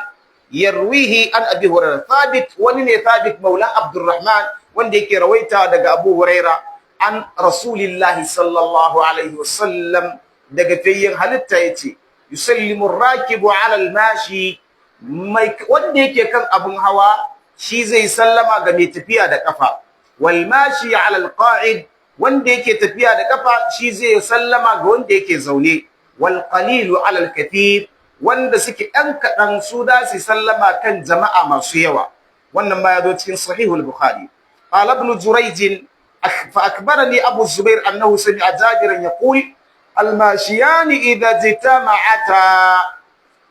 يرويه عن أبي هريرة. ثابت وني ثابت مولى عبد الرحمن wanda yake rawaita daga Abu Huraira an Rasulillahi sallallahu alaihi wasallam, daga fiyayyen halitta yace yusallimu rakibu ala al-mashi, mai wanda yake kan abun hawa shi zai sallama ga mai tafiya da kafa. Wal mashi ala al-qa'id, wanda yake tafiya da kafa shi zai sallama ga wanda yake zaune. Wal qalilu ala al-kathir, wanda suke ɗan kaɗan su da su sallama kan jama'a masu yawa. Wannan ma ya zo cikin Sahihul Bukhari. Qala ibn Jurayj Fa akbarani Abu Zubair annahu sami'a Jabiran yaqul: almashiyani idha jitama'ata,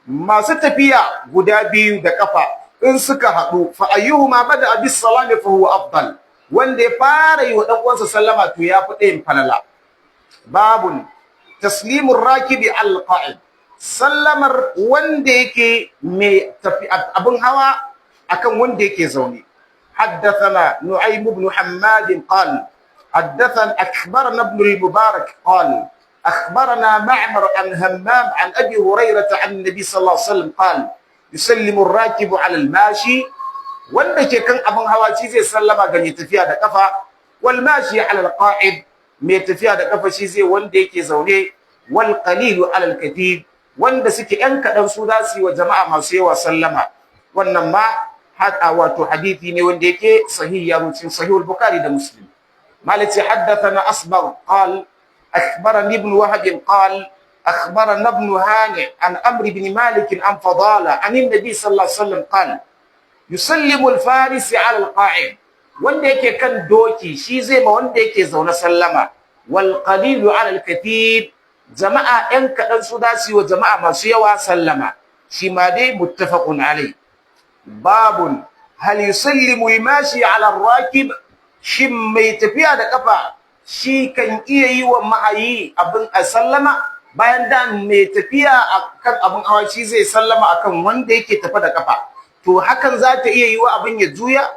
masu tafiya guda biyu da kafa in suka haɗu, fa ayyuhuma bada bis salami fa huwa afdal, wanda ya fara yi wa dan uwansa sallama to ya fi ɗayan falala. Babun taslimur rakibi al qa'id, sallamar wanda yake mai tafi abin hawa akan wanda yake zaune. حدثنا نعيم بن حماد قال حدثنا أخبرنا ابن المبارك قال أخبرنا معمر عن همام عن أبي هريرة عن النبي صلى الله عليه وسلم قال: يسلم الراكب على الماشي، wanda ke kan abin hawa shi zai sallama ga mai tafiya da kafa، والماشي على القاعد، mai tafiya da kafa shi zai wanda yake zaune، والقليل على الكثير، wanda suke yan kadan su za su yi wa jama'a masu yawa sallama. Wannan ma haka wato hadisi ne wanda yake sahih, ya rubucin Sahih al-Bukhari da Muslim. Malati حدثنا أصبغ قال أخبرني ابن وهب قال أخبرنا ابن هانئ عن عمرو بن مالك عن فضالة عن النبي صلى الله عليه وسلم قال: يسلم الفارس على القاعد، wanda yake kan doki shi zai ma wanda yake zaune sallama، والقليل على الكثير، jama'a ɗan kaɗan su za su yi wa jama'a masu yawa sallama. Shi ma dai متفق عليه. باب هل يسلم الماشي على الراكب، shin mai tafiya da kafa shi kan iya yi wa mahayi abin a sallama? Bayan da mai tafiya akan abin hawa shi zai sallama akan wanda yake tafa da kafa, to hakan za ta iya yi wa abin ya juya?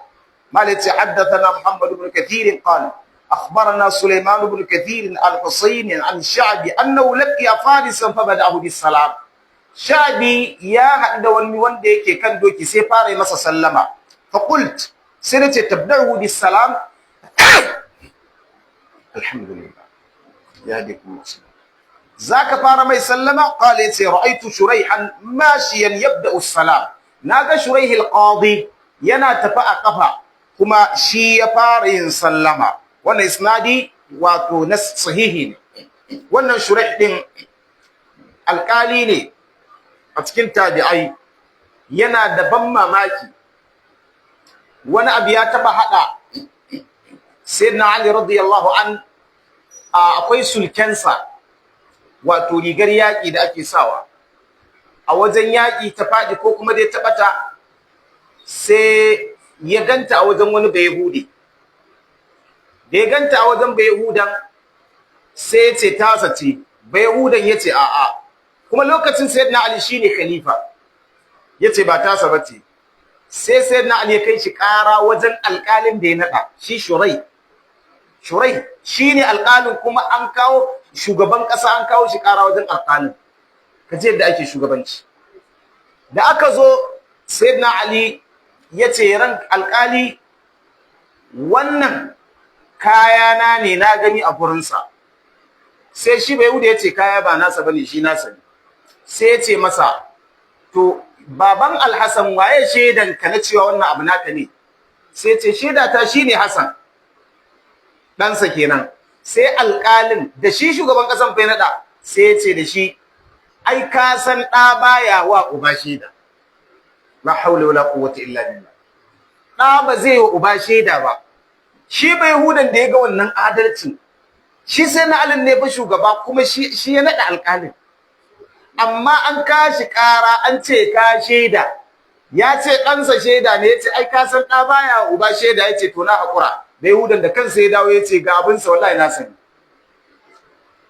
Malai حدثنا محمد بن كثير قال أخبرنا سليمان بن كثير عن حسين عن الشعبي أنه لقي فارسا فبدأه بالسلام. Sha'bi ya haɗu da wani wanda yake kan doki, sai fara yi masa sallama. فقلت، sai nace: تبدأه بالسلام؟ الحمد لله يهديكم الله، zaka fara mai sallama? قال، yace: رأيت شريحا ماشيا يبدأ السلام، naga Shuraih al-Qadi yana tafi a kafa kuma shi ya fara yin sallama. Wannan isnadi wato na sahihi ne. Wannan Shuraih din alkali ne a cikin tabi'ai. Yana da ban mamaki, wani abu ya taba hada Sayyidina Ali رضي الله عنه. Akwai sulkensa, wato rigar yaƙi da ake sawa a wajen yaƙi, ta faɗi ko kuma dai ta ɓata, sai ya ganta a wajen wani Bayahudi. Da ya ganta a wajen Bayahudan, sai ya ce tasa ce. Bayahudan ya ce a'a, kuma lokacin Sayyidina Ali shine khalifa, ya ce ba tasa bace. Sai Sayyidina Ali ya kai shi ƙara wajen alƙalin da ya naɗa shi Shurai. Shurai shine alƙalin, kuma an kawo shugaban ƙasa, an kawo shi ƙara wajen alƙalin. Kaje yadda ake shugabanci. Da aka zo, Sayyidina Ali ya ce: ran alƙali, wannan kayana ne, na gani a gurinsa. Sai shi Bayahuda ya ce kaya ba nasa bane, shi nasa ne. Sai ya ce masa: to, baban Alhassan, waye shaidan ka na cewa wannan abu naka ne? Sai ce shaida ta shine Hassan, ɗansa kenan. Sai alƙalin da shi shugaban ƙasan fa naɗa, sai ya ce da shi: ai ka san ɗa baya wa uba shaida. لا حول ولا قوة إلا بالله. Ɗa ba zai wa uba shaida ba. Shi Bayahudan da ya ga wannan adalcin, shi Sayyidina Alin ne fa shugaba, kuma shi ya naɗa alƙalin, amma an kashi ƙara, an ce ka shaida, ya ce ɗansa shaida ne. Ya ce: ai ka san ɗa baya uba shaida. Ya ce: to, na haƙura. Bayahudan da kansa ya dawo ya ce ga abinsa, wallahi na sani.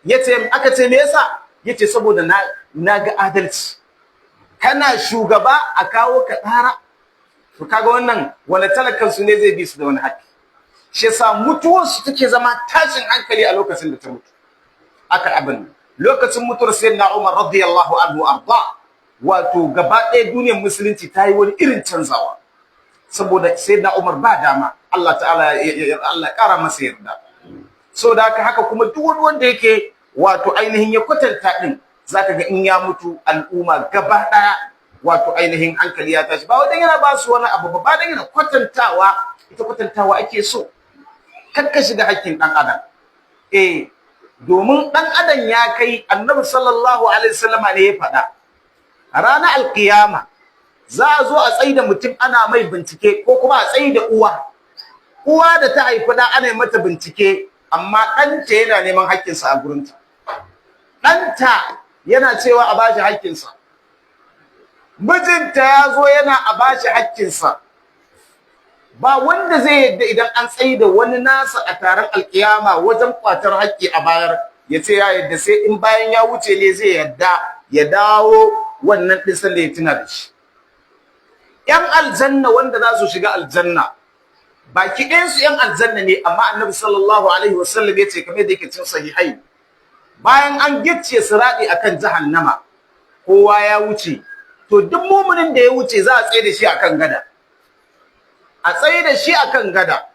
Ya ce, aka ce me yasa? Ya ce saboda na ga adalci, kana shugaba a kawo ka ƙara. To, kaga wannan wani talakan su ne zai bi su da wani haƙƙi? Shi yasa mutuwar su take zama tashin hankali a lokacin da ta mutu. Aka abin lokacin mutuwar Sayyidina Umar رضي الله عنه أرضى, wato gaba ɗaya duniyar musulunci ta yi wani irin canzawa, saboda Sayyidina Umar ba dama. Allah ta'ala, Allah ƙara masa yarda. So da haka, haka kuma duk wani wanda yake wato ainihin ya kwatanta din, zaka ga in ya mutu al'umma gaba ɗaya wato ainihin hankali ya tashi. Ba wajen yana ba su wani abu ba, ba dan yana kwatantawa. Ita kwatantawa ake so, kar ka shiga hakkin ɗan adam. Eh, domin ɗan adam ya kai, Annabi صلى الله عليه وسلم ne ya faɗa, ranar alkiyama za a zo a tsaida mutum ana mai bincike, ko kuma a tsaida uwa. Uwa da ta haifi da ana mata bincike, amma ɗanta yana neman haƙƙinsa a gurinta. Ɗanta yana cewa a bashi haƙƙinsa. Mijinta ya zo yana a bashi haƙƙinsa. Ba wanda zai yadda idan an tsayi da wani nasa a taron alkiyama wajen kwatar haƙƙi a bayar, ya ce ya yadda, sai in bayan ya wuce ne zai yadda ya dawo wannan ɗin sanda ya tuna da shi. ‘Yan aljanna wanda za su shiga aljanna, baki ɗayansu ‘yan aljanna ne, amma Annabi sallallahu alaihi wasallam ya ce, kamar da yake cin sahihai, bayan an gicce siraɗi akan jahannama, kowa ya wuce, to duk muminin da ya wuce za a tsaye da shi akan gada. A tsaye da shi akan gada,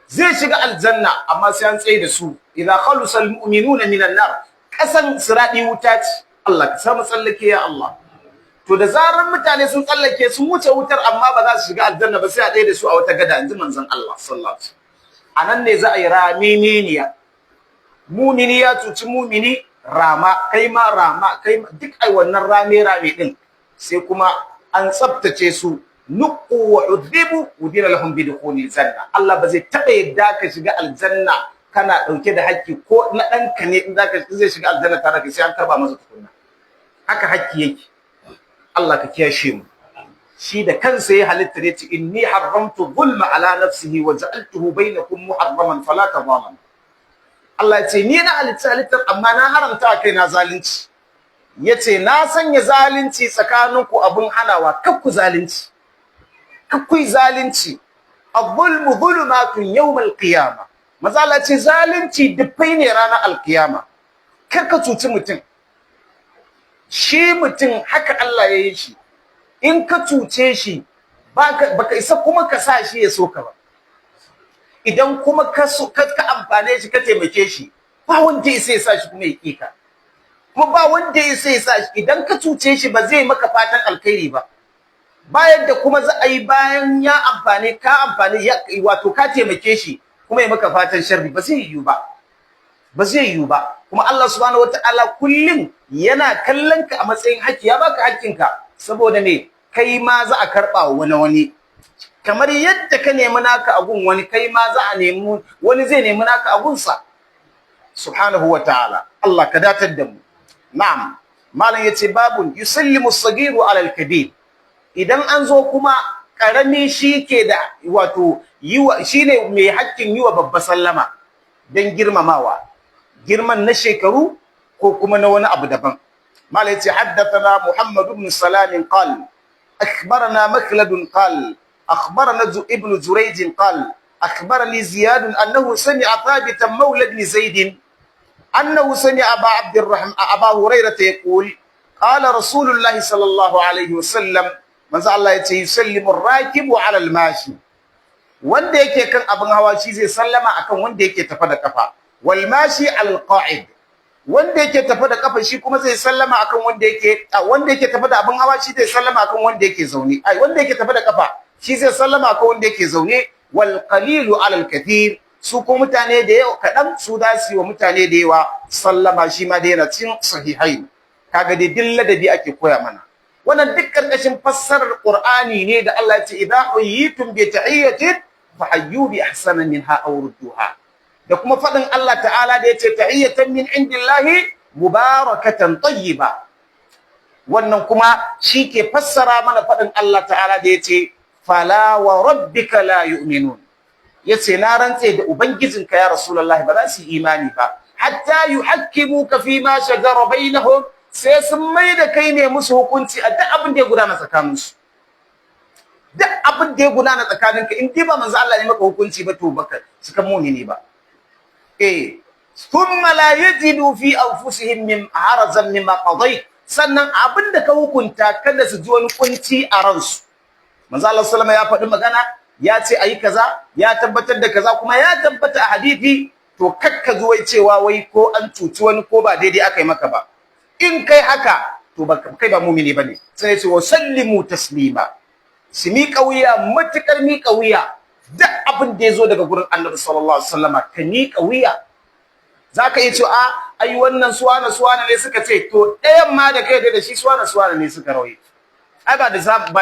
zai shiga aljanna, amma sai an tsaye da su. Idza khalusa almu'minuna minan nar, kasan siradi wuta ce. Allah ka samu tsallake, ya Allah. To da zarar mutane sun tsallake, sun wuce wutar, amma ba za su shiga aljanna ba sai a tsaye da su a wata gada, inji manzon Allah sallallahu alaihi wasallam. Anan ne za a yi ramiminiya. Mumini ya cuci mumini, rama, kai ma rama, kai ma, duk ai wannan rame rame din, sai kuma an tsaftace su. Nuqu wa udhibu udina lahum bi dukhulil janna. Allah ba zai taba yadda ka shiga aljanna kana dauke da haƙƙi, ko na ɗanka ne, in zaka zai shiga aljanna tare ka, sai an karba masa tukunna. Haka haƙƙi yake. Allah ka kiyashe mu. Shi da kansa ya halitta ne ce, inni haramtu zulma ala nafsihi wa ja'altuhu bainakum muharraman fala tadhalamu. Allah ya ce ni na halitta halittar, amma na haramta kai na zalunci. Yace na sanya zalunci tsakaninku abun hanawa, kakku zalunci, kakku zalunci. Adh-dhulmu dhulumatun yawm al-qiyamah. Mazala ce zalunci dufai ne ranar alkiyama. Kar ka cuci mutum. Shi mutum haka Allah ya yi shi, in ka cuce shi baka isa kuma ka sa shi ya so ka ba. Idan kuma ka so ka amfane shi, ka taimake shi, ba wanda ya sai sa shi kuma ya ƙi ka. Kuma ba wanda ya sai sa shi, idan ka cuce shi ba zai maka fatan alkhairi ba. Bayan da kuma za a yi, bayan ya amfane ka, amfane wato ka taimake shi, kuma ya maka fatan sharri, ba zai yiwu ba, ba zai yiwu ba. Kuma Allah subhanahu wataala kullum yana kallon ka a matsayin haƙƙi, ya baka haƙƙinka, saboda me? Kai ma za a karɓa wani wani, kamar yadda ka nemi naka a gun wani, kai ma za a nemi wani, zai nemi naka a gunsa subhanahu wataala. Allah ka datar da mu. Na'am, malam yace babun yusallimu as-sagiru ala al-kabir. Idan an zo kuma, karami shi ke da wato yiwa, shine mai hakkin yiwa babba sallama dan girmamawa, girman na shekaru ko kuma na wani abu daban. Malam yace haddathana Muhammad ibn Salam qal akhbarana Makhlad qal akhbarana ibn Jurayj qal akhbarani Ziyad annahu sami'a Thabitan mawla ibn Zaid annahu sami'a Aba Abd الرحمن Aba Hurairah yaqul qala Rasulullah sallallahu alaihi wasallam. Manzo Allah yace yusallimu ar-rakibu ala al-mashi, wanda yake kan abin hawa shi zai sallama akan wanda yake tafa da kafa, wal mashi al-qa'id, wanda yake tafa da kafa shi kuma zai sallama akan wanda yake tafa da abin hawa shi zai sallama akan wanda yake zaune, ai wanda yake tafa da kafa shi zai sallama akan wanda yake zaune, wal qalilu ala al-kathir, su ko mutane da yawa kadan su da su yi wa mutane da yawa sallama. Shi ma da yana cikin sahihain. Kaga dai duk ladabi ake koya mana. Wannan duk karkashin fassarar Qur'ani ne da Allah ya ce idza huyyitum bi tahiyyatin fahayyu bi ahsana minha aw rudduha, da kuma fadin Allah ta'ala da yace tahiyyatan min indillahi mubarakatan tayyiba. Wannan kuma shi ke fassara mana fadin Allah ta'ala da yace fala wa rabbika la yu'minun. Yace na rantse da ubangijinka ya Rasulullahi, ba za su yi imani ba hatta yuhakkimuka fi ma shajara bainahum, sai sun mai da kai ne musu hukunci a duk abin da ya gudana tsakaninsu. Duk abin da ya gudana tsakaninka, in dai ba manzo Allah ne maka hukunci ba, to baka suka mu'mini ba. Thumma la yajidu fi anfusihim min harajan mimma qadayt, sannan abin da ka hukunta kada su ji wani kunci a ransu. Manzo Allah sallama ya faɗi magana, ya ce ayi kaza, ya tabbatar da kaza, kuma ya tabbata a hadisi, to kakka zo wai cewa wai ko an cuci wani ko ba daidai aka yi maka ba. In kai haka, to ba kai ba mumini bane. Sai ya ce wa sallimu taslima, su miƙa wuya, matukar miƙa wuya. Duk abin da ya zo daga gurin Annabi sallallahu alaihi wasallama, ka miƙa wuya. Zaka iya cewa a ai wannan suwana suwana ne suka ce, to ɗayan ma da kai da shi suwana suwana ne suka rawaito, ai ba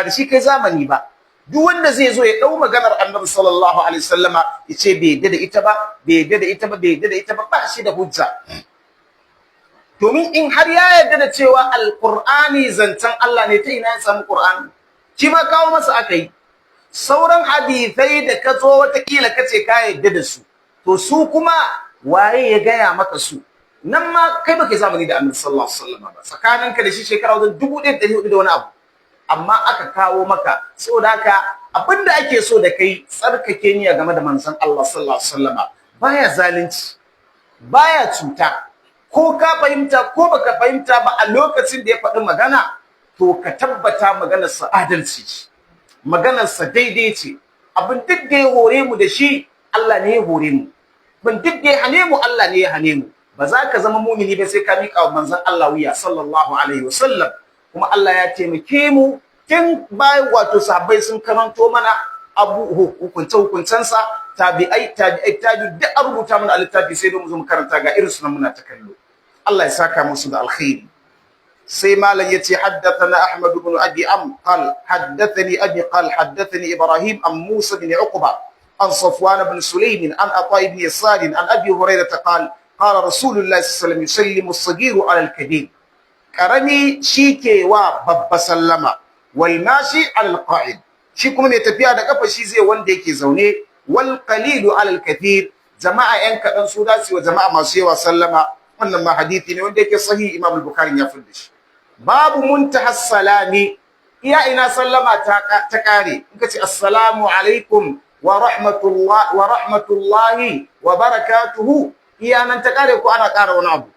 da shi kai zamani ba. Duk wanda zai zo ya dau maganar Annabi sallallahu alaihi wasallama yace bai yadda da ita ba, bai yadda da ita ba, bai yadda da ita ba, ba shi da hujja. Domin in har ya yarda da cewa Alqur'ani zancen Allah ne, ta ina ya samu Qur'ani? Shi ma kawo masa aka yi. Sauran hadithai da ka zo watakila ka ce ka yarda da su, to su kuma waye ya gaya maka su? Nan ma kai baka zamani da Annabi sallallahu alaihi wasallam ba, tsakaninka da shi shekara wajen 1400 da wani abu, amma aka kawo maka. Saboda haka abinda ake so da kai, tsarkake niyya game da manzon Allah sallallahu alaihi wasallam. Baya zalunci, baya cuta. Ko ka fahimta ko baka fahimta ba, a lokacin da ya faɗi magana, to ka tabbata maganarsa adalci ce, maganarsa daidai ce. Abin duk da ya hore mu da shi, Allah ne ya hore mu. Abin duk da ya hane mu, Allah ne ya hane mu. Ba za ka zama mumini ba sai ka miƙa wa manzon Allah wuya sallallahu alaihi wasallam. Kuma Allah ya taimake mu tun bayan, wato sahabbai sun karanto mana abu hukunce hukuncensa, tabi'ai, tabi'ai, tabi, duk an rubuta mana a littafi, sai mu zo mu karanta, ga irin su nan muna ta kallo. Allah ya saka musu da alkhairi. Sai malam yace: haddathana Ahmad ibn Abi Am qal haddathani abi qal haddathani Ibrahim an Musa ibn Uqba an Safwan ibn Sulaym an Ata ibn Yasar an Abi Hurairah qal qala Rasulullah sallallahu alaihi wasallam: yusallimu as-saghir ala al-kabir. Karami shike wa babba sallama. Wal mashi ala al-qa'id, shi kuma mai tafiya da kafa shi zai wanda yake zaune. Wal qalilu ala al-kathir, jama'a yan kadan su da su wa jama'a masu yawa sallama. Wannan ma hadisi ne wanda yake sahih, Imam al-Bukhari ya fidda shi. Babu muntaha salami, iya ina sallama ta kare. In ka ce assalamu alaikum wa rahmatullah wa rahmatullahi wa barakatuhu, iya nan ta kare ko ana kara wani abu?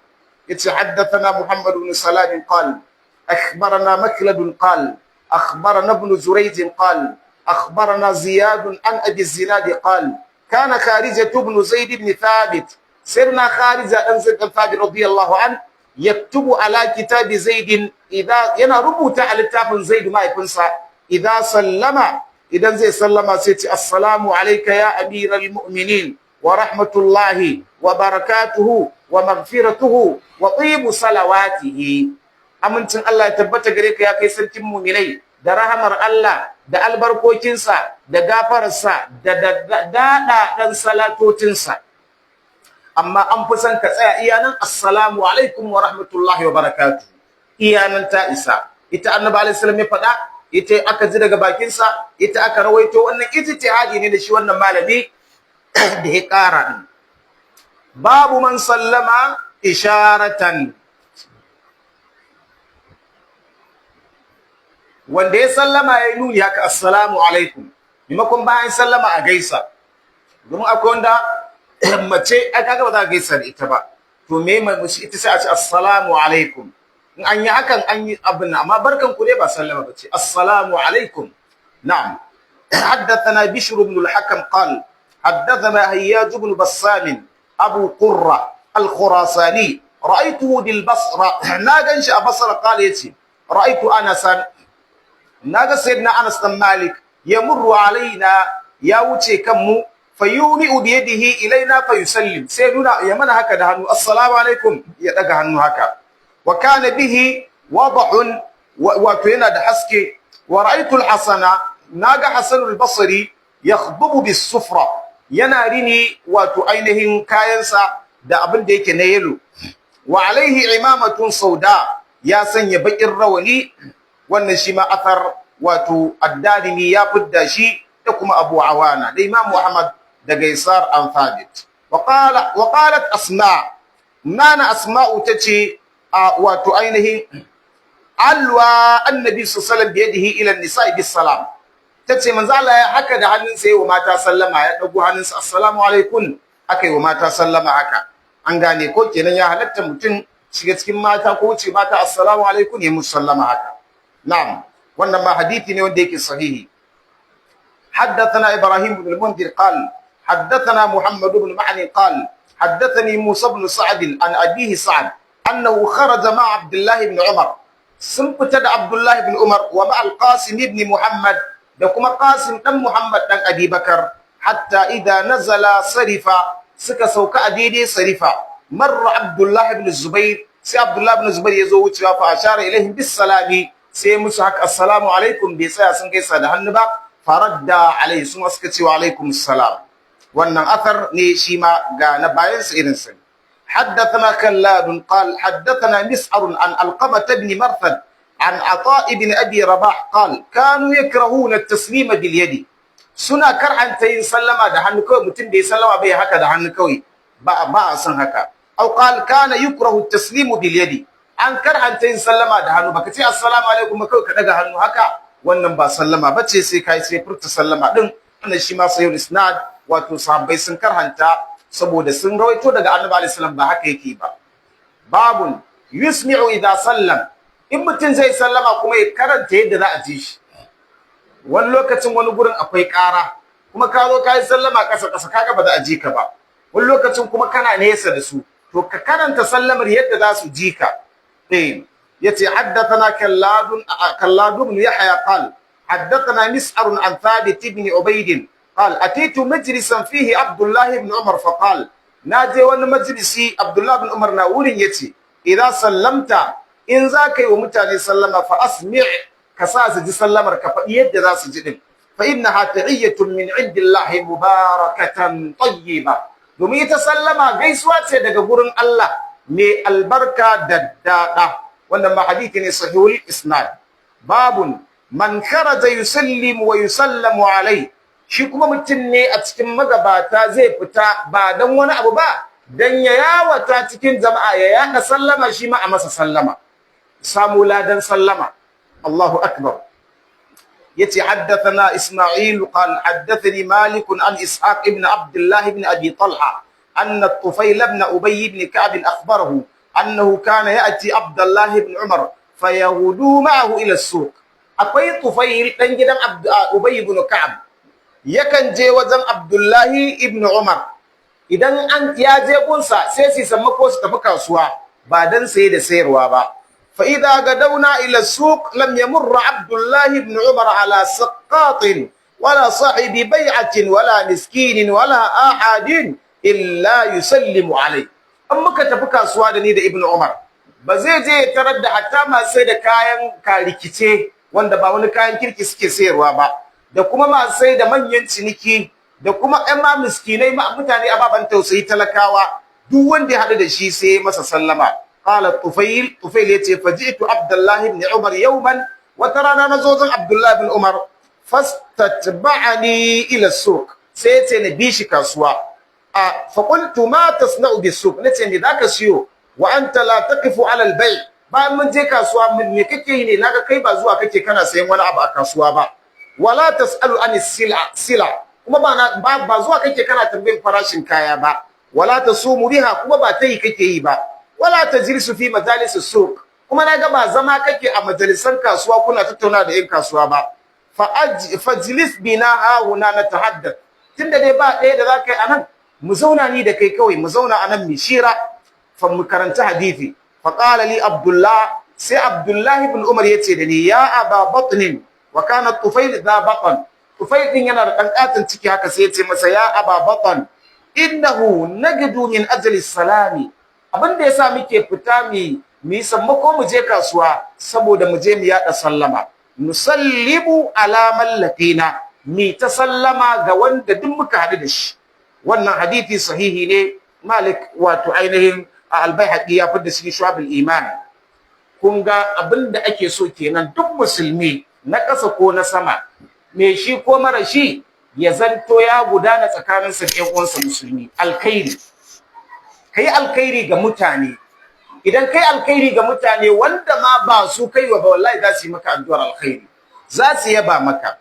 Yace: haddathana Muhammad ibn Salam qal akhbarana Makhlad qal akhbarana ibn Zurayj qal akhbarana Ziyad an Abi Zinad qal kana Kharijah ibn Zaid ibn Thabit, sirna Kharija dan Zaid ibn Thabit radiyallahu an, yaktubu ala kitabi Zaid, idza yana rubuta a littafin Zaid mahaifinsa, idza sallama, idan zai sallama sai ce: assalamu alayka ya amiral mu'minin wa rahmatullahi wa barakatuhu wa maghfiratuhu wa tibu salawatihi. Amincin Allah ya tabbata gare ka ya kai sarkin mu'minai, da rahamar Allah da albarkokinsa da gafararsa da daɗaɗan salatotinsa. Amma an fi son ka tsaya iya nan, assalamu alaikum wa rahmatullahi wa barakatuh, iya nan ta isa. Ita Annabi alaihi salam ya faɗa, ita aka ji daga bakinsa, ita aka rawaito. Wannan ijtihadi ne da shi wannan malami da ya ƙara din. Babu man sallama isharatan, wanda ya sallama ya yi nuni haka, assalamu alaikum, maimakon bayan sallama a gaisa. Domin akwai wanda mace ai kaga ba za ka gaisa da ita ba, to me mai ita? Sai a ce assalamu alaikum. In an yi hakan an yi abin, amma barkan ku ne ba sallama ba ce, assalamu alaikum. Na'am. حدثنا بشر بن الحكم قال حدثنا هياج بن بسام أبو قرة الخراساني رأيته بالبصرة، ناغنش بصرة، قال يتي: رأيت أنسا، ناغا سيدنا أنس بن مالك، يمر علينا، يا wuce kanmu، fayumi'u biyadihi ilaina fayusallim, sai nuna ya mana haka da hannu, assalamu alaikum, ya daga hannu haka. Wa kana bihi wad'un, wato yana da haske. Wa ra'aytu al-Hasana, naga Hasan al-Basri, yakhdubu bis-sufra, yana rini wato ainihin kayansa da abin da yake na yelo. Wa alaihi imamatun sauda, ya sanya bakin rawani. Wannan shi ma athar wato Ad-Darimi ya fidda shi da kuma Abu Awana da Imam Muhammad daga Yasar an Thabit. Wa qalat Asma, nana Asma'u tace, wato ainihin alwa annabi sallallahu alaihi wasallam biyadihi ila an-nisa'i bis salam, tace manzo Allah ya haka da hannunsa yayi wa mata sallama, ya dago hannunsa, assalamu alaikum, aka yi wa mata sallama haka. An gane ko? Kenan ya halatta mutum shiga cikin mata ko wuce mata, assalamu alaikum, ya musu sallama haka. Na'am, wannan ma hadisi ne wanda yake sahihi. حدثنا ابراهيم بن المنذر قال حدثنا محمد بن معن قال حدثني موسى بن سعد عن ابيه سعد انه خرج مع عبد الله بن عمر، sun fita da Abdullah ibn Umar، wa ma al-Qasim ibn Muhammad, da kuma Qasim dan Muhammad dan Abi Bakar، hatta idza nazala Sarifa, suka sauka a daidai Sarifa، marra Abdullah ibn Zubair, sai Abdullah ibn Zubair ya zo wucewa، fa ashara ilaihim bis salami, sai musu haka assalamu alaikum, bai tsaya sun gaisa da hannu ba. Faradda alaihi, su ma suka ce wa alaikum salam. Wannan athar ne shi ma ga na bayan sa irin sa. حدثنا خلاد قال حدثنا مسعر عن علقمة بن مرثد عن عطاء بن أبي رباح قال كانوا يكرهون التسليم باليد. Suna karhanta yin sallama da hannu kawai. Mutum da ya sallama bai haka da hannu kawai, ba a san haka. Aw qal kana yukrahu at-taslimu bil yadi, an karhanta yin sallama da hannu. Baka ce assalamu alaikum ba, kawai ka daga hannu haka, wannan ba sallama bace, sai kai sai furta sallama din. Wannan shi ma sahihul isnad. Wato sahabbai sun karhanta saboda sun rawaito daga Annabi alaihi salam ba haka yake ba. Babun yusmi'u idha sallam. In mutum zai sallama kuma ya karanta yadda za a ji shi. Wani lokacin wani gurin akwai ƙara, kuma ka zo ka yi sallama ƙasa ƙasa, kaga ba za a ji ka ba. Wani lokacin kuma kana nesa da su, to ka karanta sallamar yadda za su ji ka. Eh, yace haddathana kalladun, Kallad ibn Yahya qal haddathana Mis'ar an Thabit ibn Ubayd qal atitu majlisan fihi Abdullah ibn Umar faqal. Naje wani majlisi, Abdullah ibn Umar na wurin, yace idan sallamta, in za ka yi wa mutane sallama, fa asmi', ka sa su ji sallamar, ka faɗi yadda za su ji din. Fa innaha tahiyyatun min indillahi mubarakatan tayyiba, domin ita sallama gaisuwa ce daga gurin Allah mai albarka da daɗa. Wannan ma hadisi ne sahihul isnad. Babun man kharaja yusallimu wa yusallamu alai. Shi kuma mutum ne a cikin magabata zai fita ba dan wani abu ba, dan ya yawata cikin jama'a ya yaɗa sallama, shi ma a masa sallama, samu ladan sallama. Allahu akbar. Yace haddathana Isma'il qal haddathani Malik an Ishaq ibn Abdullah ibn Abi Talha anna Tufayl ibn Ubay ibn Ka'b akhbarahu annahu kana ya'ti Abdullah ibn Umar fayahudu ma'ahu ila as-suq. Akwai Tufayl dan gidan Ubay ibn Ka'b, yakan je wajen Abdullahi ibn Umar. Idan an ya je gunsa, sai su sammako su tafi kasuwa, ba dan saye da sayarwa ba. Fa idza gadawna ila suq lam yamurr Abdullahi ibn Umar ala saqatin wala sahibi bai'atin wala miskinin wala ahadin illa yusallimu alai. An muka tafi kasuwa da ni da Ibn Umar, ba zai je ya tarar da hatta masu sai da kayan karikice wanda ba wani kayan kirki suke sayarwa ba, da kuma masu sai da manyan ciniki, da kuma ƴan ma miskinai, ma mutane ababan tausayi, talakawa, duk wanda ya haɗu da shi sai masa sallama. Qala Tufail, Tufail yace faji'tu Abdullah ibn Umar yawman, wata rana nazo zan Abdullah ibn Umar, fastatba'ani ila suq, sai yace na bi shi kasuwa. A fa qultu ma tasna'u bis suq? Nace me zaka siyo? Wa anta la taqifu ala al bay'. Bayan mun je kasuwa, me kake yi ne? Naga kai ba zuwa kake kana sayan wani abu a kasuwa ba. Wala tasalu an sila sila, kuma ba zuwa kake kana tambayin farashin kaya ba. Wala tasumu biha, kuma ba tayi kake yi ba. Wala tajlisu fi majalis suq, kuma naga ba zama kake a majalisan kasuwa kuna tattauna da yan kasuwa ba. Fa fajlis bina ha huna natahaddath. Tunda dai ba ɗaya da zaka yi anan, mu zauna ni da kai kawai, mu zauna anan mu shira, fa mu karanta hadisi. Fa qala li Abdullah, sai Abdullah ibn Umar yace da ni ya aba batnin. Wa kana Tufail da batan, Tufail din yana da dan katin ciki haka, sai yace masa ya aba batan, innahu nagdu min ajli salami. Abinda yasa muke fita mi sammako mu je kasuwa, saboda mu je mu yada sallama. Nusallimu ala man laqina, mi ta sallama ga wanda duk muka hadu da shi. Wannan hadisi sahihi ne. Malik, wato ainihin Al-Baihaqi, ya fidda shi Shu'abul Iman. Kun ga abinda ake so kenan, duk musulmi na ƙasa ko na sama, me shi ko mara shi, ya zanto ya gudana tsakaninsa da ƴan uwansa musulmi alkhairi. Kai alkhairi ga mutane. Idan kai alkhairi ga mutane, wanda ma ba su kai wa ba, wallahi za su yi maka addu'ar alkhairi, za su yaba maka.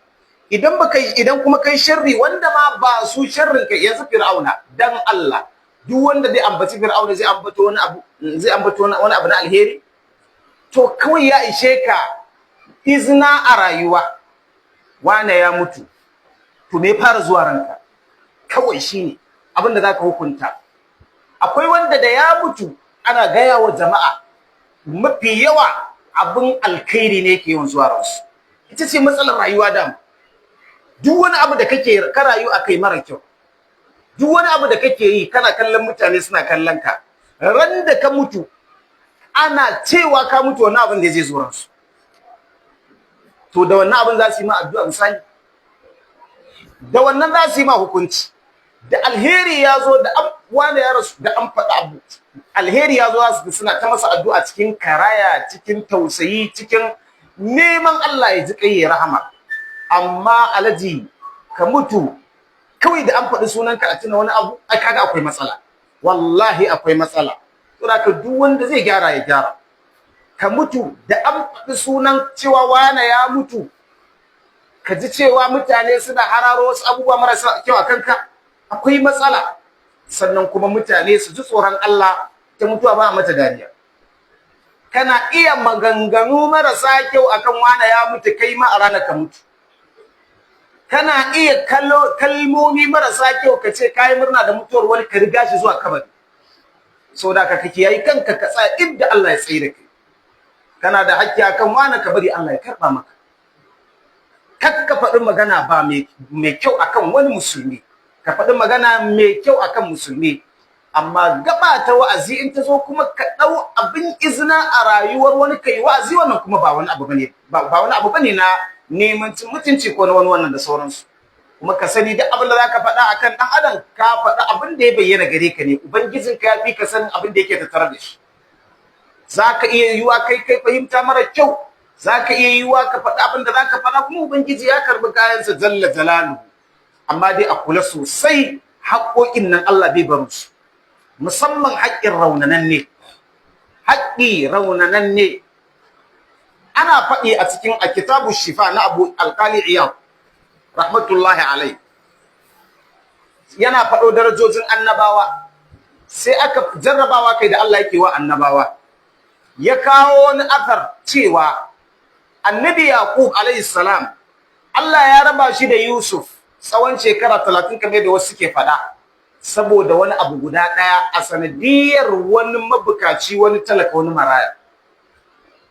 Idan baka, idan kuma kai sharri, wanda ma ba su sharrin kai, yanzu Fir'auna, dan Allah, duk wanda zai ambaci Fir'auna zai ambato wani abu na alheri? To kawai ya ishe ka izina a rayuwa, wane ya mutu, to me fara zuwa ranka? Kawai shine abinda zaka hukunta. Akwai wanda da ya mutu ana gaya wa jama'a, mafi yawa abin alkhairi ne ke yawan zuwa ransu. Ita ce matsalar rayuwa da duk wani abu da kake ka rayu akai mara kyau, duk wani abu da kake yi kana kallon mutane suna kallon ka, ran da ka mutu, ana cewa ka mutu, wannan abin da zai zo ransu, to da wannan abin za su yi ma addu'a. Misali, Da wannan za su yi ma hukunci. Da alheri ya zo, da an wane ya rasu, da an faɗa abu alheri ya zo, za su suna ta masa addu'a cikin karaya, cikin tausayi, cikin neman Allah ya ji kai, ya rahama. Amma alaji, ka mutu kawai da an faɗi sunanka a tuna wani abu, ai kaga akwai matsala, wallahi akwai matsala. Saboda ka duk wanda zai gyara ya gyara. Ka mutu da an faɗi sunan cewa wane ya mutu, ka ji cewa mutane suna hararo wasu abubuwa marasa kyau a kanka, akwai matsala. Sannan kuma mutane su ji tsoron Allah, ta mutuwa ba a mata dariya. Kana iya maganganu marasa kyau akan wane ya mutu, kai ma a ranar ka mutu. Kana iya kalmomi marasa kyau, ka ce kayi murna da mutuwar wani, ka riga shi zuwa kabari. Saboda ka kake yayi kanka, ka tsaya inda Allah ya tsaye da kai. Kana da hakki akan wani, ka bari Allah ya karba maka. Kar ka faɗi magana ba mai kyau akan wani musulmi, ka faɗi magana mai kyau akan musulmi. Amma gaba ta wa'azi in ta zo kuma, ka ɗau abin izina a rayuwar wani kai wa'azi, wannan kuma ba wani abu bane na neman cin mutunci ko na wani wannan da sauransu. Kuma ka sani, duk abin da zaka faɗa akan ɗan adam, ka faɗa abin da ya bayyana gare ka ne. Ubangijinka ya fi ka sanin abin da yake tattare da shi. Zaka iya yiwa kai fahimta mara kyau, zaka iya yiwa ka faɗa abin da zaka faɗa, kuma Ubangiji ya karbi kayansa jalla jalaluhu. Amma dai a kula sosai, haƙoƙin nan Allah bai barin su, musamman haƙƙin raunananne, haƙƙi raunananne. Ana faɗi a cikin a Kitabu Shifa na Abu Alƙali Iyad rahmatullahi alai, yana faɗo darajojin annabawa, sai aka jarrabawa kai da Allah yake wa annabawa. Ya kawo wani athar cewa Annabi Yaqub alayhi salam, Allah ya raba shi da Yusuf tsawon shekara 30, kamar da wasu suke faɗa, saboda wani abu guda ɗaya, a sanadiyar wani mabukaci, wani talaka, wani maraya.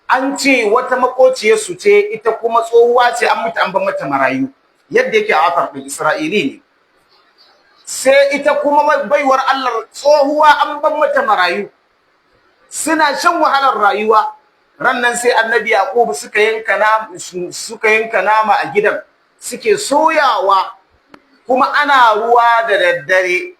An ce wata makociyar su ce, ita kuma tsohuwa ce, an mutu an bar mata marayu, yadda yake a athar ɗin Isra'ili ne. Sai ita kuma baiwar Allah tsohuwa, an bar mata marayu, suna shan wahalar rayuwa. Rannan sai Annabi Yaqub suka yanka nama a gidan, suke soyawa, kuma ana ruwa da daddare.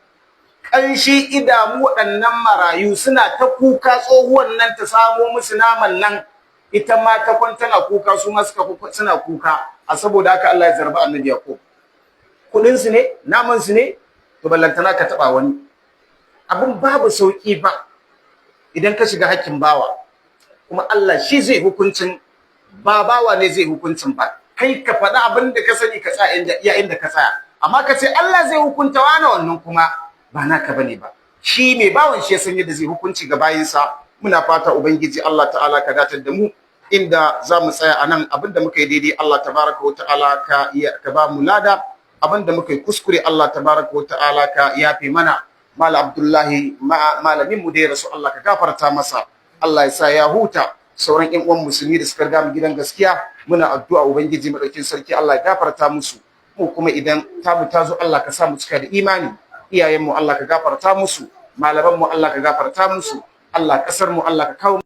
Ƙanshi idamu waɗannan marayu, suna ta kuka tsohuwan nan ta samo musu naman nan. Ita ma ta kwanta tana kuka, su ma suka suna kuka. A saboda haka Allah ya zarba Annabi Yaqub. Kudin su ne, naman su ne, to ballantana ka taba wani. Abin babu sauki ba idan ka shiga hakkin bawa. Kuma Allah shi zai hukuncin, ba bawa ne zai hukuncin ba. Kai ka faɗi abin da ka sani, ka tsaya inda iya inda ka tsaya. Amma ka ce Allah zai hukunta wani, wannan kuma ba naka bane ba. Shi mai bawan shi ya san yadda zai hukunci ga bayinsa. Muna fata Ubangiji Allah ta'ala ka datar da mu. Inda za mu tsaya a nan, abinda muka yi daidai, Allah tabaraka wa ta'ala ka ba mu lada. Abinda muka yi kuskure, Allah tabaraka wa ta'ala ka yafe mana. Malam Abdullahi, malamin mu da ya rasu, Allah ka gafarta masa, Allah ya sa ya huta. Sauran ƴan uwan musulmi da suka riga mu gidan gaskiya, muna addu'a Ubangiji madaukin sarki Allah ya gafarta musu. Mu kuma idan tamu ta zo, Allah ka sa mu cika da imani. Iyayen mu Allah ka gafarta musu, malaman mu Allah ka gafarta musu. Allah, kasar mu Allah ka kawo